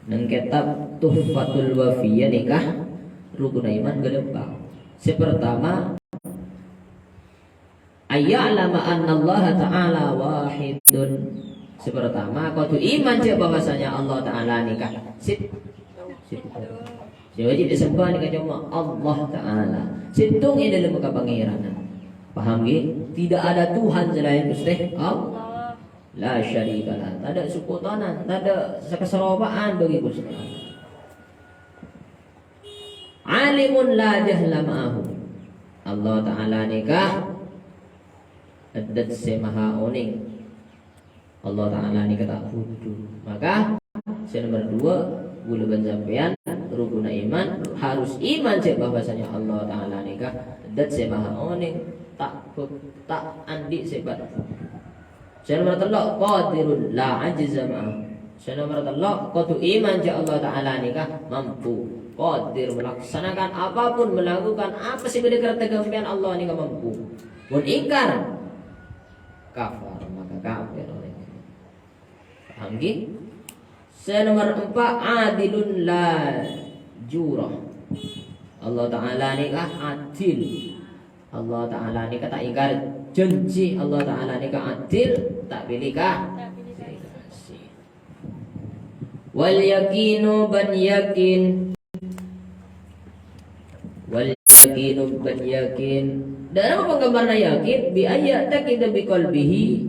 Neng kètab Tuhfatul Wafiyah nèka rukunna iman bâdâ empa'. Sè pertama, ayya'lama annallaha ta'ala wahidun. Sè pertama, kodhu iman jâ' bahwasanya Allah Ta'ala nèka sè-, sè-, sè wajib èsembah nèka coma Allah Ta'ala. Sèttong è dâlem kapangèranan. Paham, ghi? Tidak ada Tuhan selain Ghustè Allah. La syarikalah. Tadâ' sekutuan, tadâ' sakasaropa'an bagi Ghustè Allah. Alimun la jahla ma'ahu. Allah Ta'ala nèka Dhât sè maha onèng. Allah Ta'ala nèka ta' bhudhu. Maka, sè nomer duwâ', ghulâ bân sampèyan, rukunna iman, harus iman jâ' bahwasanya Allah Ta'ala nèka Dhât sè maha onèng, ta' bhâk-, ta' andi' sèpat bhudhu. Sè nomer tello', qadirun la ajza ma'ahu. Sè nomer tello', kodhu iman jâ' Allah Ta'ala nèka mampu, qadir, melaksanakan apapun, melakukan apa sè bâdâ kartèna sampèyan, Allah nèka mampu. Mon ingkar, kafar, maka kafir orèng. Paham, ghi? Sè nomer empa', adilun la jura. Allah Ta'ala nèka adil. Allah Ta'ala nèka ta' ingkar janji. Allah Ta'ala nèka adil, ta' pilih ka-, wal yaqinu, bân yakin. Wal yaqinu, bân yakin. Dhâ' napa panggambarna yakin? Bi an ya'taqida bi qalbihi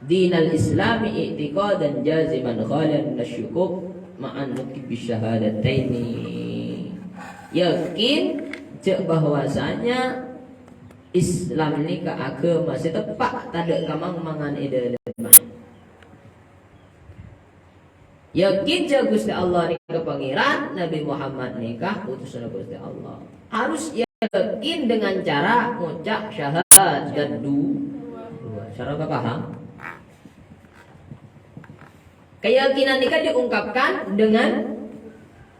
dinal Islami i'tiqadan jaziman khalian minasyukuk ma'an nutqi bisyahadataini. Yakin jâ' bahwasanya Islam nèka aghâma sè teppa', tadâ' kamangmangan è dâlemma. Yakin jâ' Ghustè Allah nèka Pangèran, Nabi Muhammad nèka utusanna Ghustè Allah. Harus yakin dengan cara ngoca' syahadat du-, dua. Cara paham? Keyakinan nèka diungkapkan dengan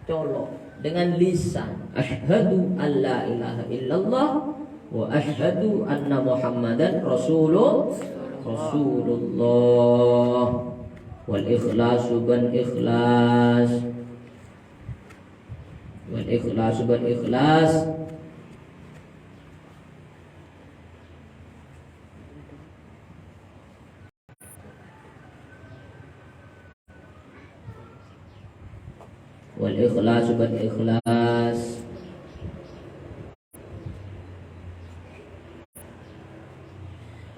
colo', dengan lisan. Asyhadu an la ilaha illallah wa asyhadu anna Muhammadan Rasulul-, Rasulullah. Wal ikhlasu, bân ikhlas. Wal ikhlasu, bân ikhlas. Wal ikhlasu, bân ikhlas.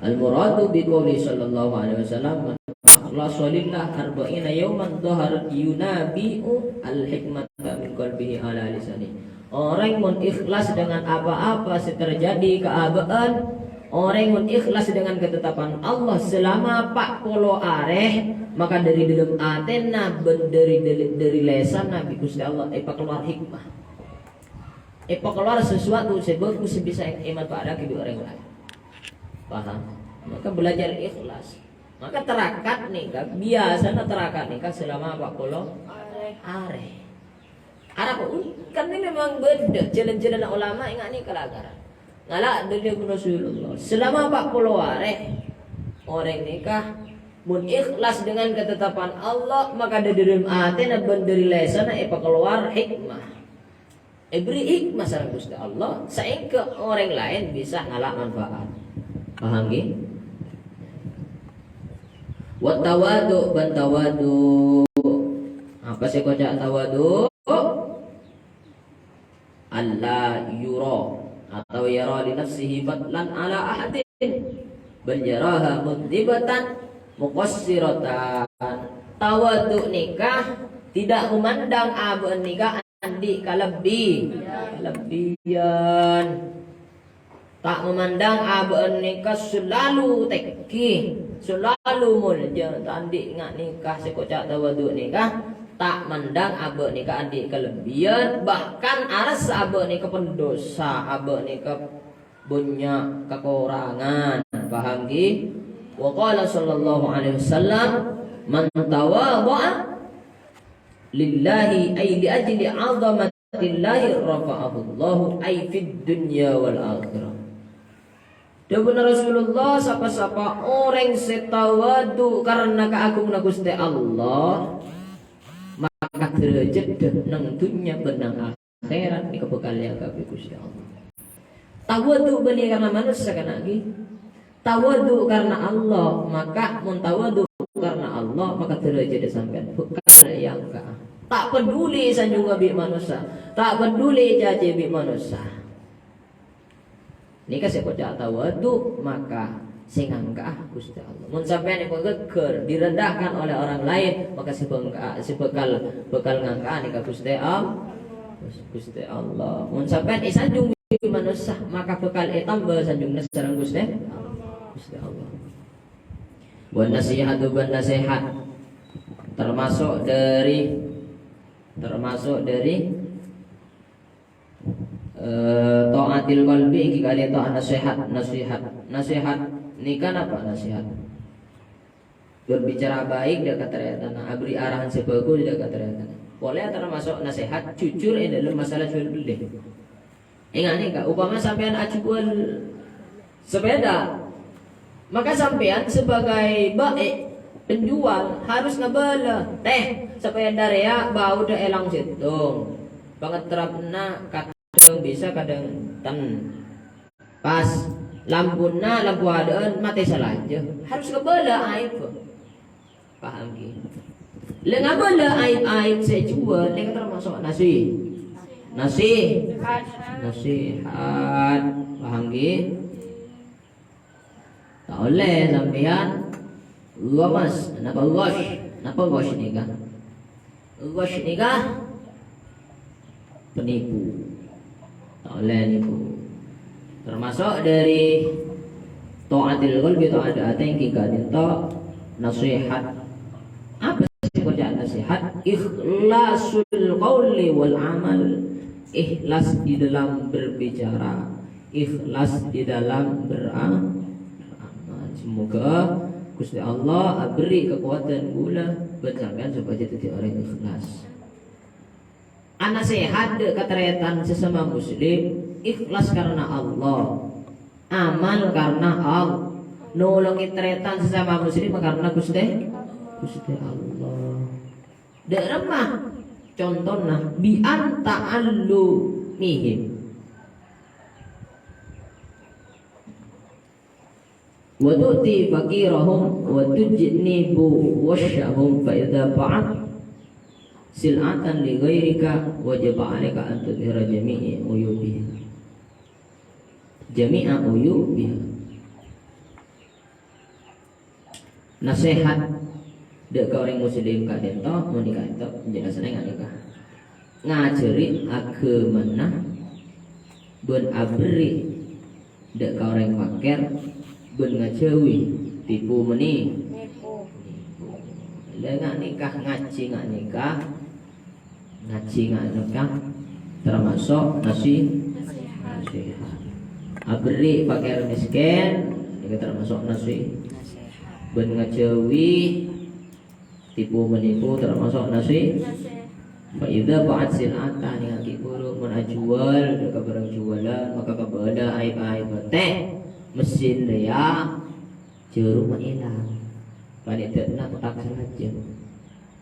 Al muradu bi qouli sallallahu alaihi wasallam, "Man akhlasa lillah arba'ina yauman dhaharat yunabi'u al hikmata min qalbihi ala lisani." Orèng mon ikhlas dengan apa-apa sè terjadi ka abâ'na, orèng mon ikhlas dengan ketetapan Allah selama empat puluh arè, maka dâri dâlem atèna bân dâri, dâri, dâri lèsanna bi' Ghustè Allah èpakalowar hikmah. Èpakalowar sesuatu sè bhâghus sè bisa èmanfaataghi bi' orèng laèn. Paham? Maka belajar ikhlas. Maka tarakat nèka, biyasana tarakat nèka selama empat puluh arè. Arapa un-, kan ini memang bâdâ jalan-jalan ulama enga' nèka lakaran. Ngala' dâlem Rasulullah. Selama empat puluh arè, orèng nèka mon ikhlas dengan ketetapan Allah, maka dâri dâlem atèna bân dâri lèsanna èpakalowar hikmah. Èbèrri' hikmah sareng Ghustè Allah, saèngghâ orèng laèn bisa ngala' manfaat. Paham, ghi? Wa tawadu, bân tawadu. Apa sè èkoca' tawadu? alla yura atau yara li nafsihi fadlan ala ahadin, bal yaraha mudznibatan muqassiratan. Tawadhu nèka tidak memandang abâ' nèka andi' kalebbi-, kalebbiyan. Ta' mamandang abâ' nèka salalu tèngghi, salalu molja, ta' andi' nga' nèka sè koca' tawadhu nèka, ta' mandang abâ' nèka andi' kalebbiyan, bahkan arassa abâ' nèka pendosa, abâ' nèka bânnya' kakorangan. Paham, ghi? Wa qala sallallahu alaihi wasallam, "Man tawadha'a lillahi, ay li ajli 'azamatillahi, rafa'ahullahu, ay fid dunya wal akhirah." Dhâbuna Rasulullah, "Sapa-sapa orèng sè tawadhu karna kaagunganna Ghustè Allah, maka dârâjhâddhâ neng dhunnya bân neng akhèrat nèka bhâkal èanggabhi Ghustè Allah." Tawadhu bânnè karna manossa, kana', ghi? Tawadhu karna Allah, maka mon tawadhu karna Allah, maka dârâjhâddhâ sampèyan bhâkal èangka'a. Ta' peduli sanjungnga bi' manossa, ta' peduli cacè bi' manossa. Nèka sè koca' tawadhu, maka sè ngangka'a Ghustè Allah. Mon sampèyan èpaghâggâr, direndahkan oleh orang lain, maka sè bângka-, sè bhâkal, bhâkal ngangka'a nèka Ghustè All-, Ghustè Allah. Mon sampèyan èsanjung bi' manossa, maka bhâkal ètambâ sanjungnga sareng Ghustè, Ghustè Allah. Wa nasihatu, bân nasèhat. Termasuk dâri, termasuk dâri Eh, tha'atil qalbi ènggi ka'dinto nasèhat, nasèhat. Nasèhat nèka napa nasèhat? Berbicara baik dâ' ka tarètanna, aberri' arahan sè bhâghus dâ' ka tarètanna. Polè termasuk nasèhat jujur è dâlem masalah jual beli. Enga' nèka, upama sampèyan ajuwâl sepeda, maka sampèyan sebagai baik penjual harus ngabâlâ, "Tè, sepeda rèya bâuna èlang sèttong. Pangaterrâpna kadhâng bisa, kadhâng ten. Pas lampuna, lampu adâ'ân matè salajâ." Harus ngabâlâ aib. Paham, ghi? Lè ngabâlâ aib-aib sè èjuwâl, lè termasuk nasi-, nasi-, nasèhat. Paham, ghi? Ta' ollè sampèyan ghamas. Napa ghash? Napa ghash nèka? Ghash nèka penipu. Ta' ollè nipu. Termasuk dâri tha'atil qalbi, tha'at atè ènggi ka'dinto nasèhat. Apa sè èkoca' nasèhat? Ikhlasul qauli wal amal. Ikhlas di dalam berbicara, ikhlas di dalam bera-, beramal. Semoga Ghustè Allah aberri' kakowadhân kaulâ bân sampèyan sopajâ dhâddhi orèng ikhlas. Anasèhat dâ' ka tarètan sesama muslim, ikhlas karna Allah. Amal karna Allah. Nolongè tarètan sesama muslim karna Ghustè, Ghustè Allah. Dâ' remma contona, bi an ta'allumihim. Wa tu'ti faqirahum wa tujnibu wasyahum, fa idza ba'at sil'atan li ghairika wajaba 'alaika an tudhhira jami'i uyubiha. Jami'a uyubiha. Nasèhat dâ' ka orèng muslim ka'dinto, mon ka'dinto penjelasanna nga' nèka. Ngajhâri aghâmana bân aberri' dâ' ka orèng pakèr bân ngajhâuwi tipu meni-, nipu. Lè nga' nèka ngajhi nga' nèka. Ngajhi nga' nèka termasuk nasi-, nasèhat. Aberri' pakèr mèskèn, nèka termasuk nasi-, bân ngajhâuwi tipu menipu termasuk nasi-, fa idza ba'at sil'atan, ènggi buru mon ajuwâl dâ' ka bârâng juwâlân, maka kabâlâ aib-aib. Tè, mesin rèya jhârumma èlang. Panèdâ'na kotak salajâ.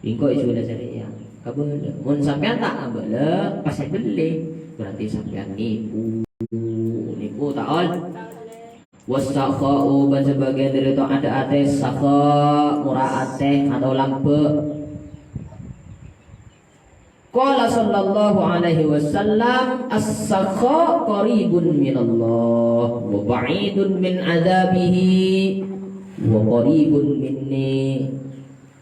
Engko' èjuwâlâ sarèya. Kabâlâ. Mon sampèyan ta' ngabâlâ, pas èbelli, berarti sampèyan nipu. Nipu ta' ol-, was-sakha'u, bân sabâgiyân dâri to ada atè, sakha', mora atè, atau lambâ'. Qala sallallahu alaihi wasallam, "As-sakha qaribun minallah, wa ba'idun min adzabihi, wa qaribun minni.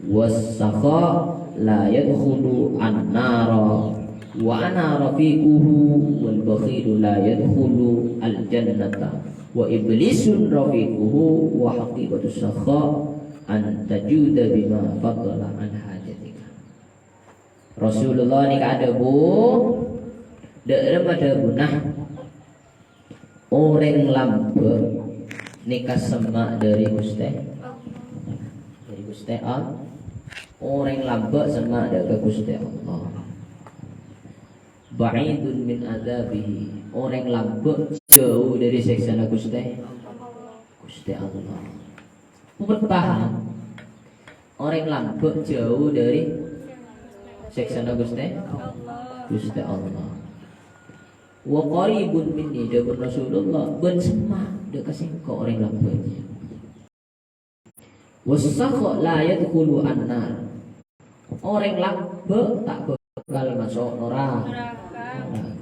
Was-sakha la yadkhulu an-nara, wa ana rafiquhu, wal bakhilu la yadkhulu al-jannata, wa iblisun rafiquhu, wa haqiqatus sakha an tajuda bima fadala an hajatika." Rasulullah nèka adhâbu, dhâ-, dhâ-, adhâbuna, orèng lambâ' nèka semma' dhâri Ghustè, dhâri Ghustè Allah. Orèng lambâ' semma' dhâ-, ka Ghustè Allah. Ba'idun min adzabihi. Orèng lambâ' jhâu dhâri sèksana Ghustè, Ghustè Allah. Pon paham? Orèng lambâ' jhâu dhâri sèksana Ghustè, Ghustè Allah. "Wa qaribun minni," dhâbuna Rasulullah, "bân semma' dhâ' ka sèngko' orèng lambâ' jiyâ." "Was-sakha la yadkhulu an-nar." Orèng lambâ' ta' bhâkal maso' nora-, noraka.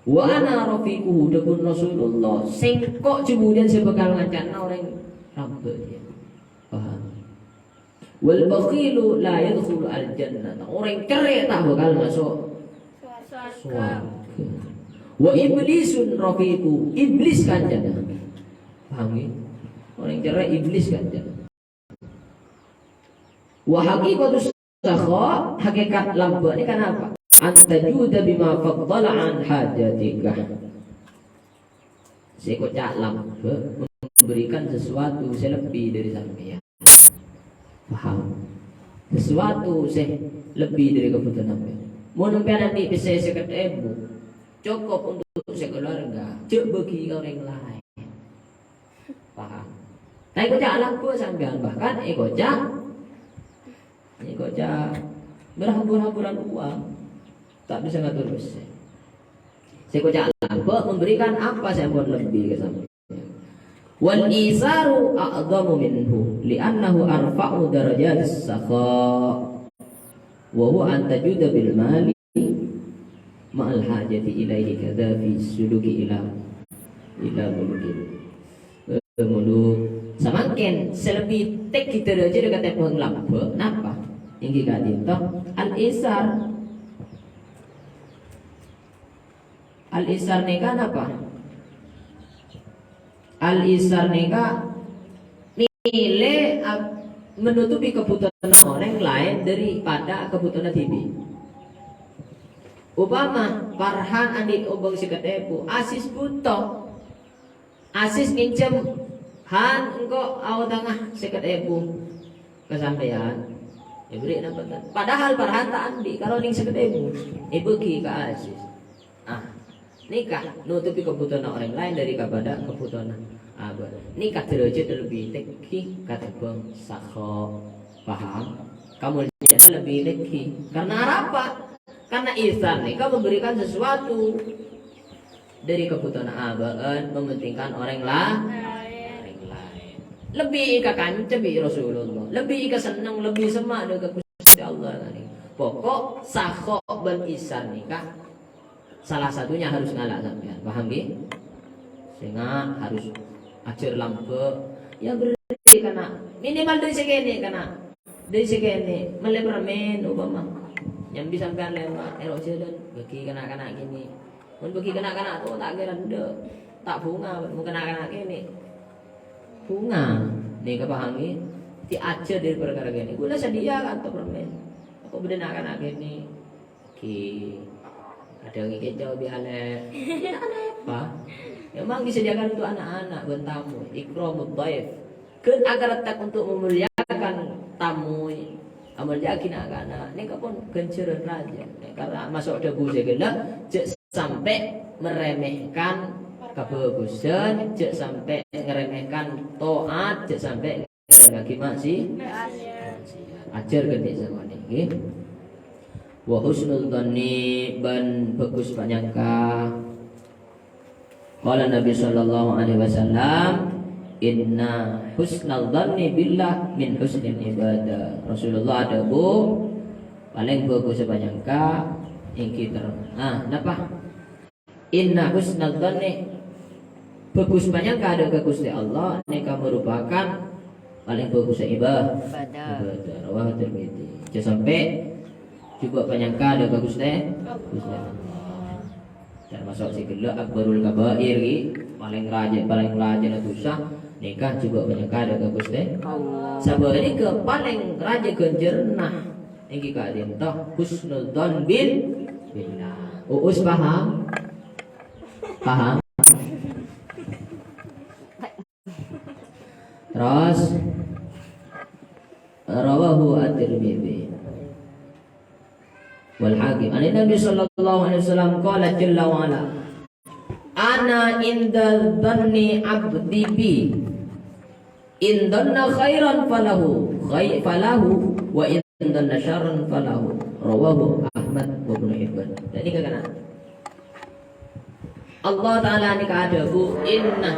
"Wa ana rafiquhu," dhâbuna Rasulullah, "sèngko' jhâ' budiyân sè bhâkal ngancana orèng lambâ' jiyâ." Paham? "Wal bakhilu la yadkhulu al-jannah." Orèng cerrè' ta' bhâkal maso' sowarghâ. "Wa iblisun rafiquhu," iblis kancana. Paham, ghi? Orèng cerrè' iblis kancana. "Wa haqiqatus sakha," hakikat lambâ' nèka napa? "An tajuda bima faddala an hajatika." Sè èkoca' lambâ' memberikan sesuatu sè lebbi dhâri sampèyan. Paham? Sesuatu sè lebbi dhâri kabhutowan sampèyan. Mon sampèyan andi' pèssè sèket èbu, cokop untuk sakaluarga, jhâ' bâgi ka orèng laèn. Paham? Ta' èkoca' lambâ' sampèyan, bahkan èkoca', èkoca' berhambur-hamburan uang, ta' bisa ngatur pèssè. Sè èkoca' lambâ' memberikan apa sè ampon lebbi ka sampèyan. "Wal isaru a'dhamu minhu, li'annahu arfa'u darajatis sakha, wa huwa an tajuda bil mali ma'al hajati ilaihi kadza fi suluki ila, ila mulukin." Eh, muluk. Samangkèn sè lebbi tèngghi dârâjhâddhâ katèmbhâng lambâ', napa? Èngghi ka'dinto al-isar. Al-isar nèka napa? Al-isar nèka nilai ap-, menutupi kabhutowanna orèng laèn daripada kabhutowanna dhibi'. Upama Farhan andi' obâng sèket èbu, Aziz bhuto. Aziz ngènjhâm, "Han, engko' aotanga sèket èbu ka sampèyan." Èberri' napa ta'? Padahal Farhan ta' andi', karo nèng sèket èbu. Èbâgi ka Aziz. Ah, nèka nutupi kabhutowanna orèng laèn daripada kabhutowanna abâ'. Nèka dârâjhâddhâ lebbi tèngghi katèmbhâng sakha. Paham? Kamoljâ'ânna lebbi tèngghi. Karna arapa? Karna isar nèka memberikan sesuatu dâri kabhutowanna abâ'na, mementingkan orèng la-, orèng laèn. Lebbi èkakanca bi' Rasulullah, lebbi èkasenneng, lebbi semma' dâ' ka Ghustè Allah tadi. Pokok sakha bân isar nèka salah satunya harus ngala' sampèyan. Paham, ghi? Sènga' harus ajhâr lambâ'. Ya, berri' kana'. Minimal dâri sè kènè' kana'. Dâri sè kènè', mellè permen, upama. Nyambi sampèyan lewat, è ro' jhâlân, bâgi kana'-kana' kènè'. Mon bâgi kana'-kana' to, ta' kèra endâ'. Ta' bhunga, mon kana'-kana' kènè'. Bhunga. Nèka paham, ghi? Diajhâr dâri parkara kènè'. Kaulâ sadhiyâ kanto permen. Engko' bâdâ na'-kana' kènè'. Ghi. Kadhâng ghi kècco' bi' alè'. Napa? Memang disediakan untuk anak-anak bân tamu. Ikramud dhaif. Ghân akarettak untuk memuliakan tamu, amoljâ'aghi na'-kana', nèka pon ghânjhârân rajâ. Nèka ra-, maso' dhâbu sè ghellâ', jhâ' sampè' meremehkan kabhâghusân, jhâ' sampè' ngeremehkan to'at, jhâ' sampè' ngeremehaghi maksi-, maksiat. Ajhâr ghândhi' sakonè', ghi. Wa husnul dhanni, bân bhâghus panyangka. Qala Nabi sallallahu alaihi wasallam, "Inna husnal dhanni billah min husnil ibadah." Rasulullah adhâbu, Palèng bhâghus panyangka èngghi ter-, ah, napa? Inna husnadz dzanni, bhâghus panyangka dâ' ka Ghustè Allah, nèka merupakan palèng bhâghus iba-, Ibadah. ibadah. Rawahu Tirmidzi. Jhâ' sampè' jhubâ' panyangka dâ' ka Ghustè, Ghustè Allah. Termasuk sè ghellâ' akbarul kabair, ghi, palèng rajâ, palèng rajâna dhusa, nèka jhubâ' panyangka dâ' ka Ghustè Allah. Sabâ nèka palèng rajâ ghânjhârânna èngghi ka'dinto husnudzon bil-, billah. Uus paham? Paham? Terus, rawahu At-Tirmidzi wal Hakim. An Nabi sallallahu alaihi wasallam qala jalla wa ala, "Ana inda dzanni abdi bi. In dzanna khairan falahu, khai-, falahu, wa in dzanna syarran falahu." Rawahu Ahmad wa Ibnu Hibban. Jadi, kakana Allah Ta'ala nèka adhâbu, "Inna."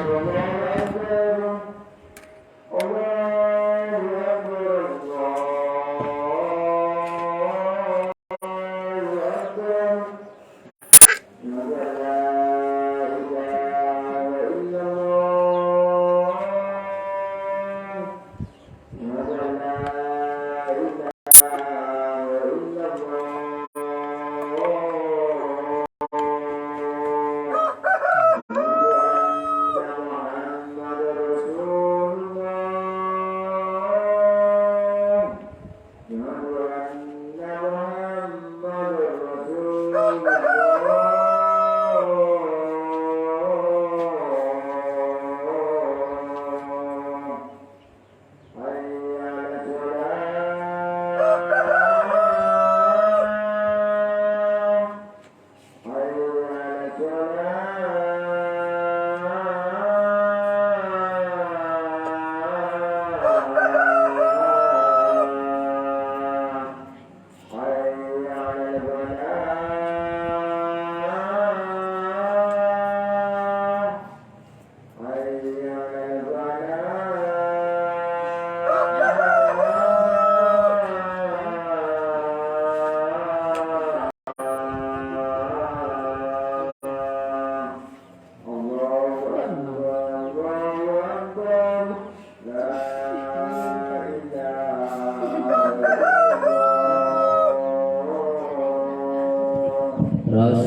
Terus,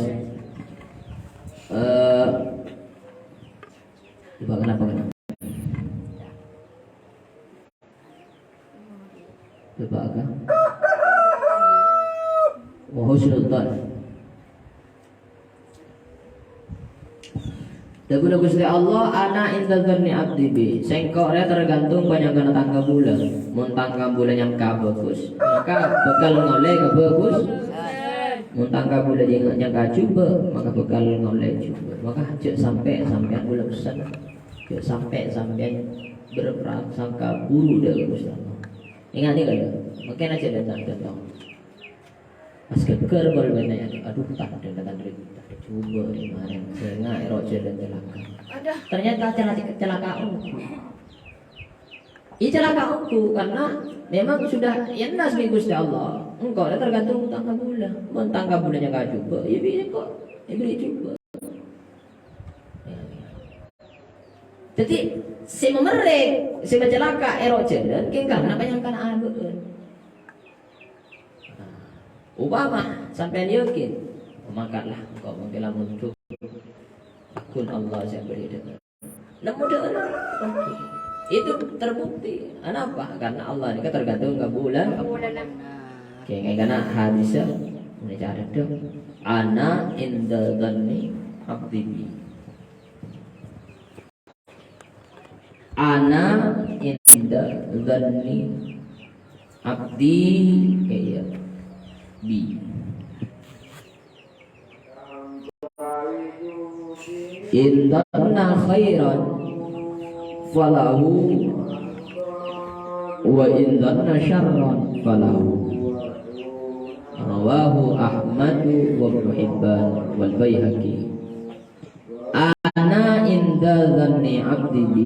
eh, coba kenapa, kenapa? Coba, Kak. Wa husnul dzan. Dhâbuna Ghustè Allah, "Ana inda dzanni abdi bi." Sèngko' rè tergantung panyangkana tang kabulâ. Mon tang kabulâ nyangka bhâghus, maka bhâkal ngolè kabhâghus. Mon tang kabulâ nyang-, nyangka jhubâ', maka bhâkal ngolè jhubâ'. Maka jhâ' sampè' sampèyan, kaulâ pesen, jhâ' sampè' sampèyan berprasangka buruk dâ' ka Ghustè Allah. Ènga' nèka, yâ, mangkèn ajhâ' dâteng-dâteng. Pas ghâggâr bâl bânnya', "Aduh, tadâ' tadâ' jhubâ' rè marèn, sènga' è ro' jhâlân calaka." Ternyata cala-, calaka ongghu. Iyâ, calaka ongghu, karena memang sudah ènas bi' Ghustè Allah. Engko' la tergantung tang kabulâ. Mon tang kabulâ nyangka jhubâ', iyâ bi' engko' èberri' jhubâ'. Dhâddhi, sè mamerrè', sè macalaka è ro' jhâlân, kèng karena panyangkana abâ'ân. Nah, upama sampèyan yakin, "Mangkana la, engko' mangkèn la mondhuk, ghun Allah sè aberri' dâ'." Nemmo dâ', itu terbukti. Anapa? Karena Allah nèka tergantung kabulâ. Kabulâna. Oke, nggak kena hadisnya. Ini cara dong. "Ana inda dzanni abdi bi." Ana inda dzanni abdi, iya, bi. In dhanna khairan falahu, wa in dhanna syarran falahu. Rawahu Ahmadu wa Ibnu Hibban wal Baihaqi. Ana inda dhanni abdi bi.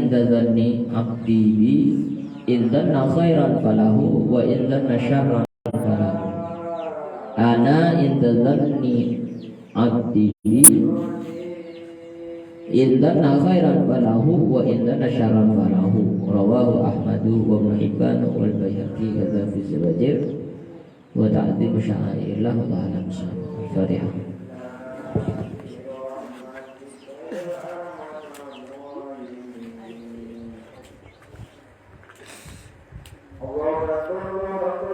inda dhanni abdi bi, in dhanna khairan falahu, wa in dhanna syarran falahu. Ana inda dhanni abdi bi, in dhanna khairan falahu, wa in dhanna syarran falahu. Rawahu Ahmadu wa Ibnu Hibban wal Baihaqi kadza fi Zawajir wa Ta'dhim Sya'airillah. Wallahu a'lam bishawab. Al-Fatihah.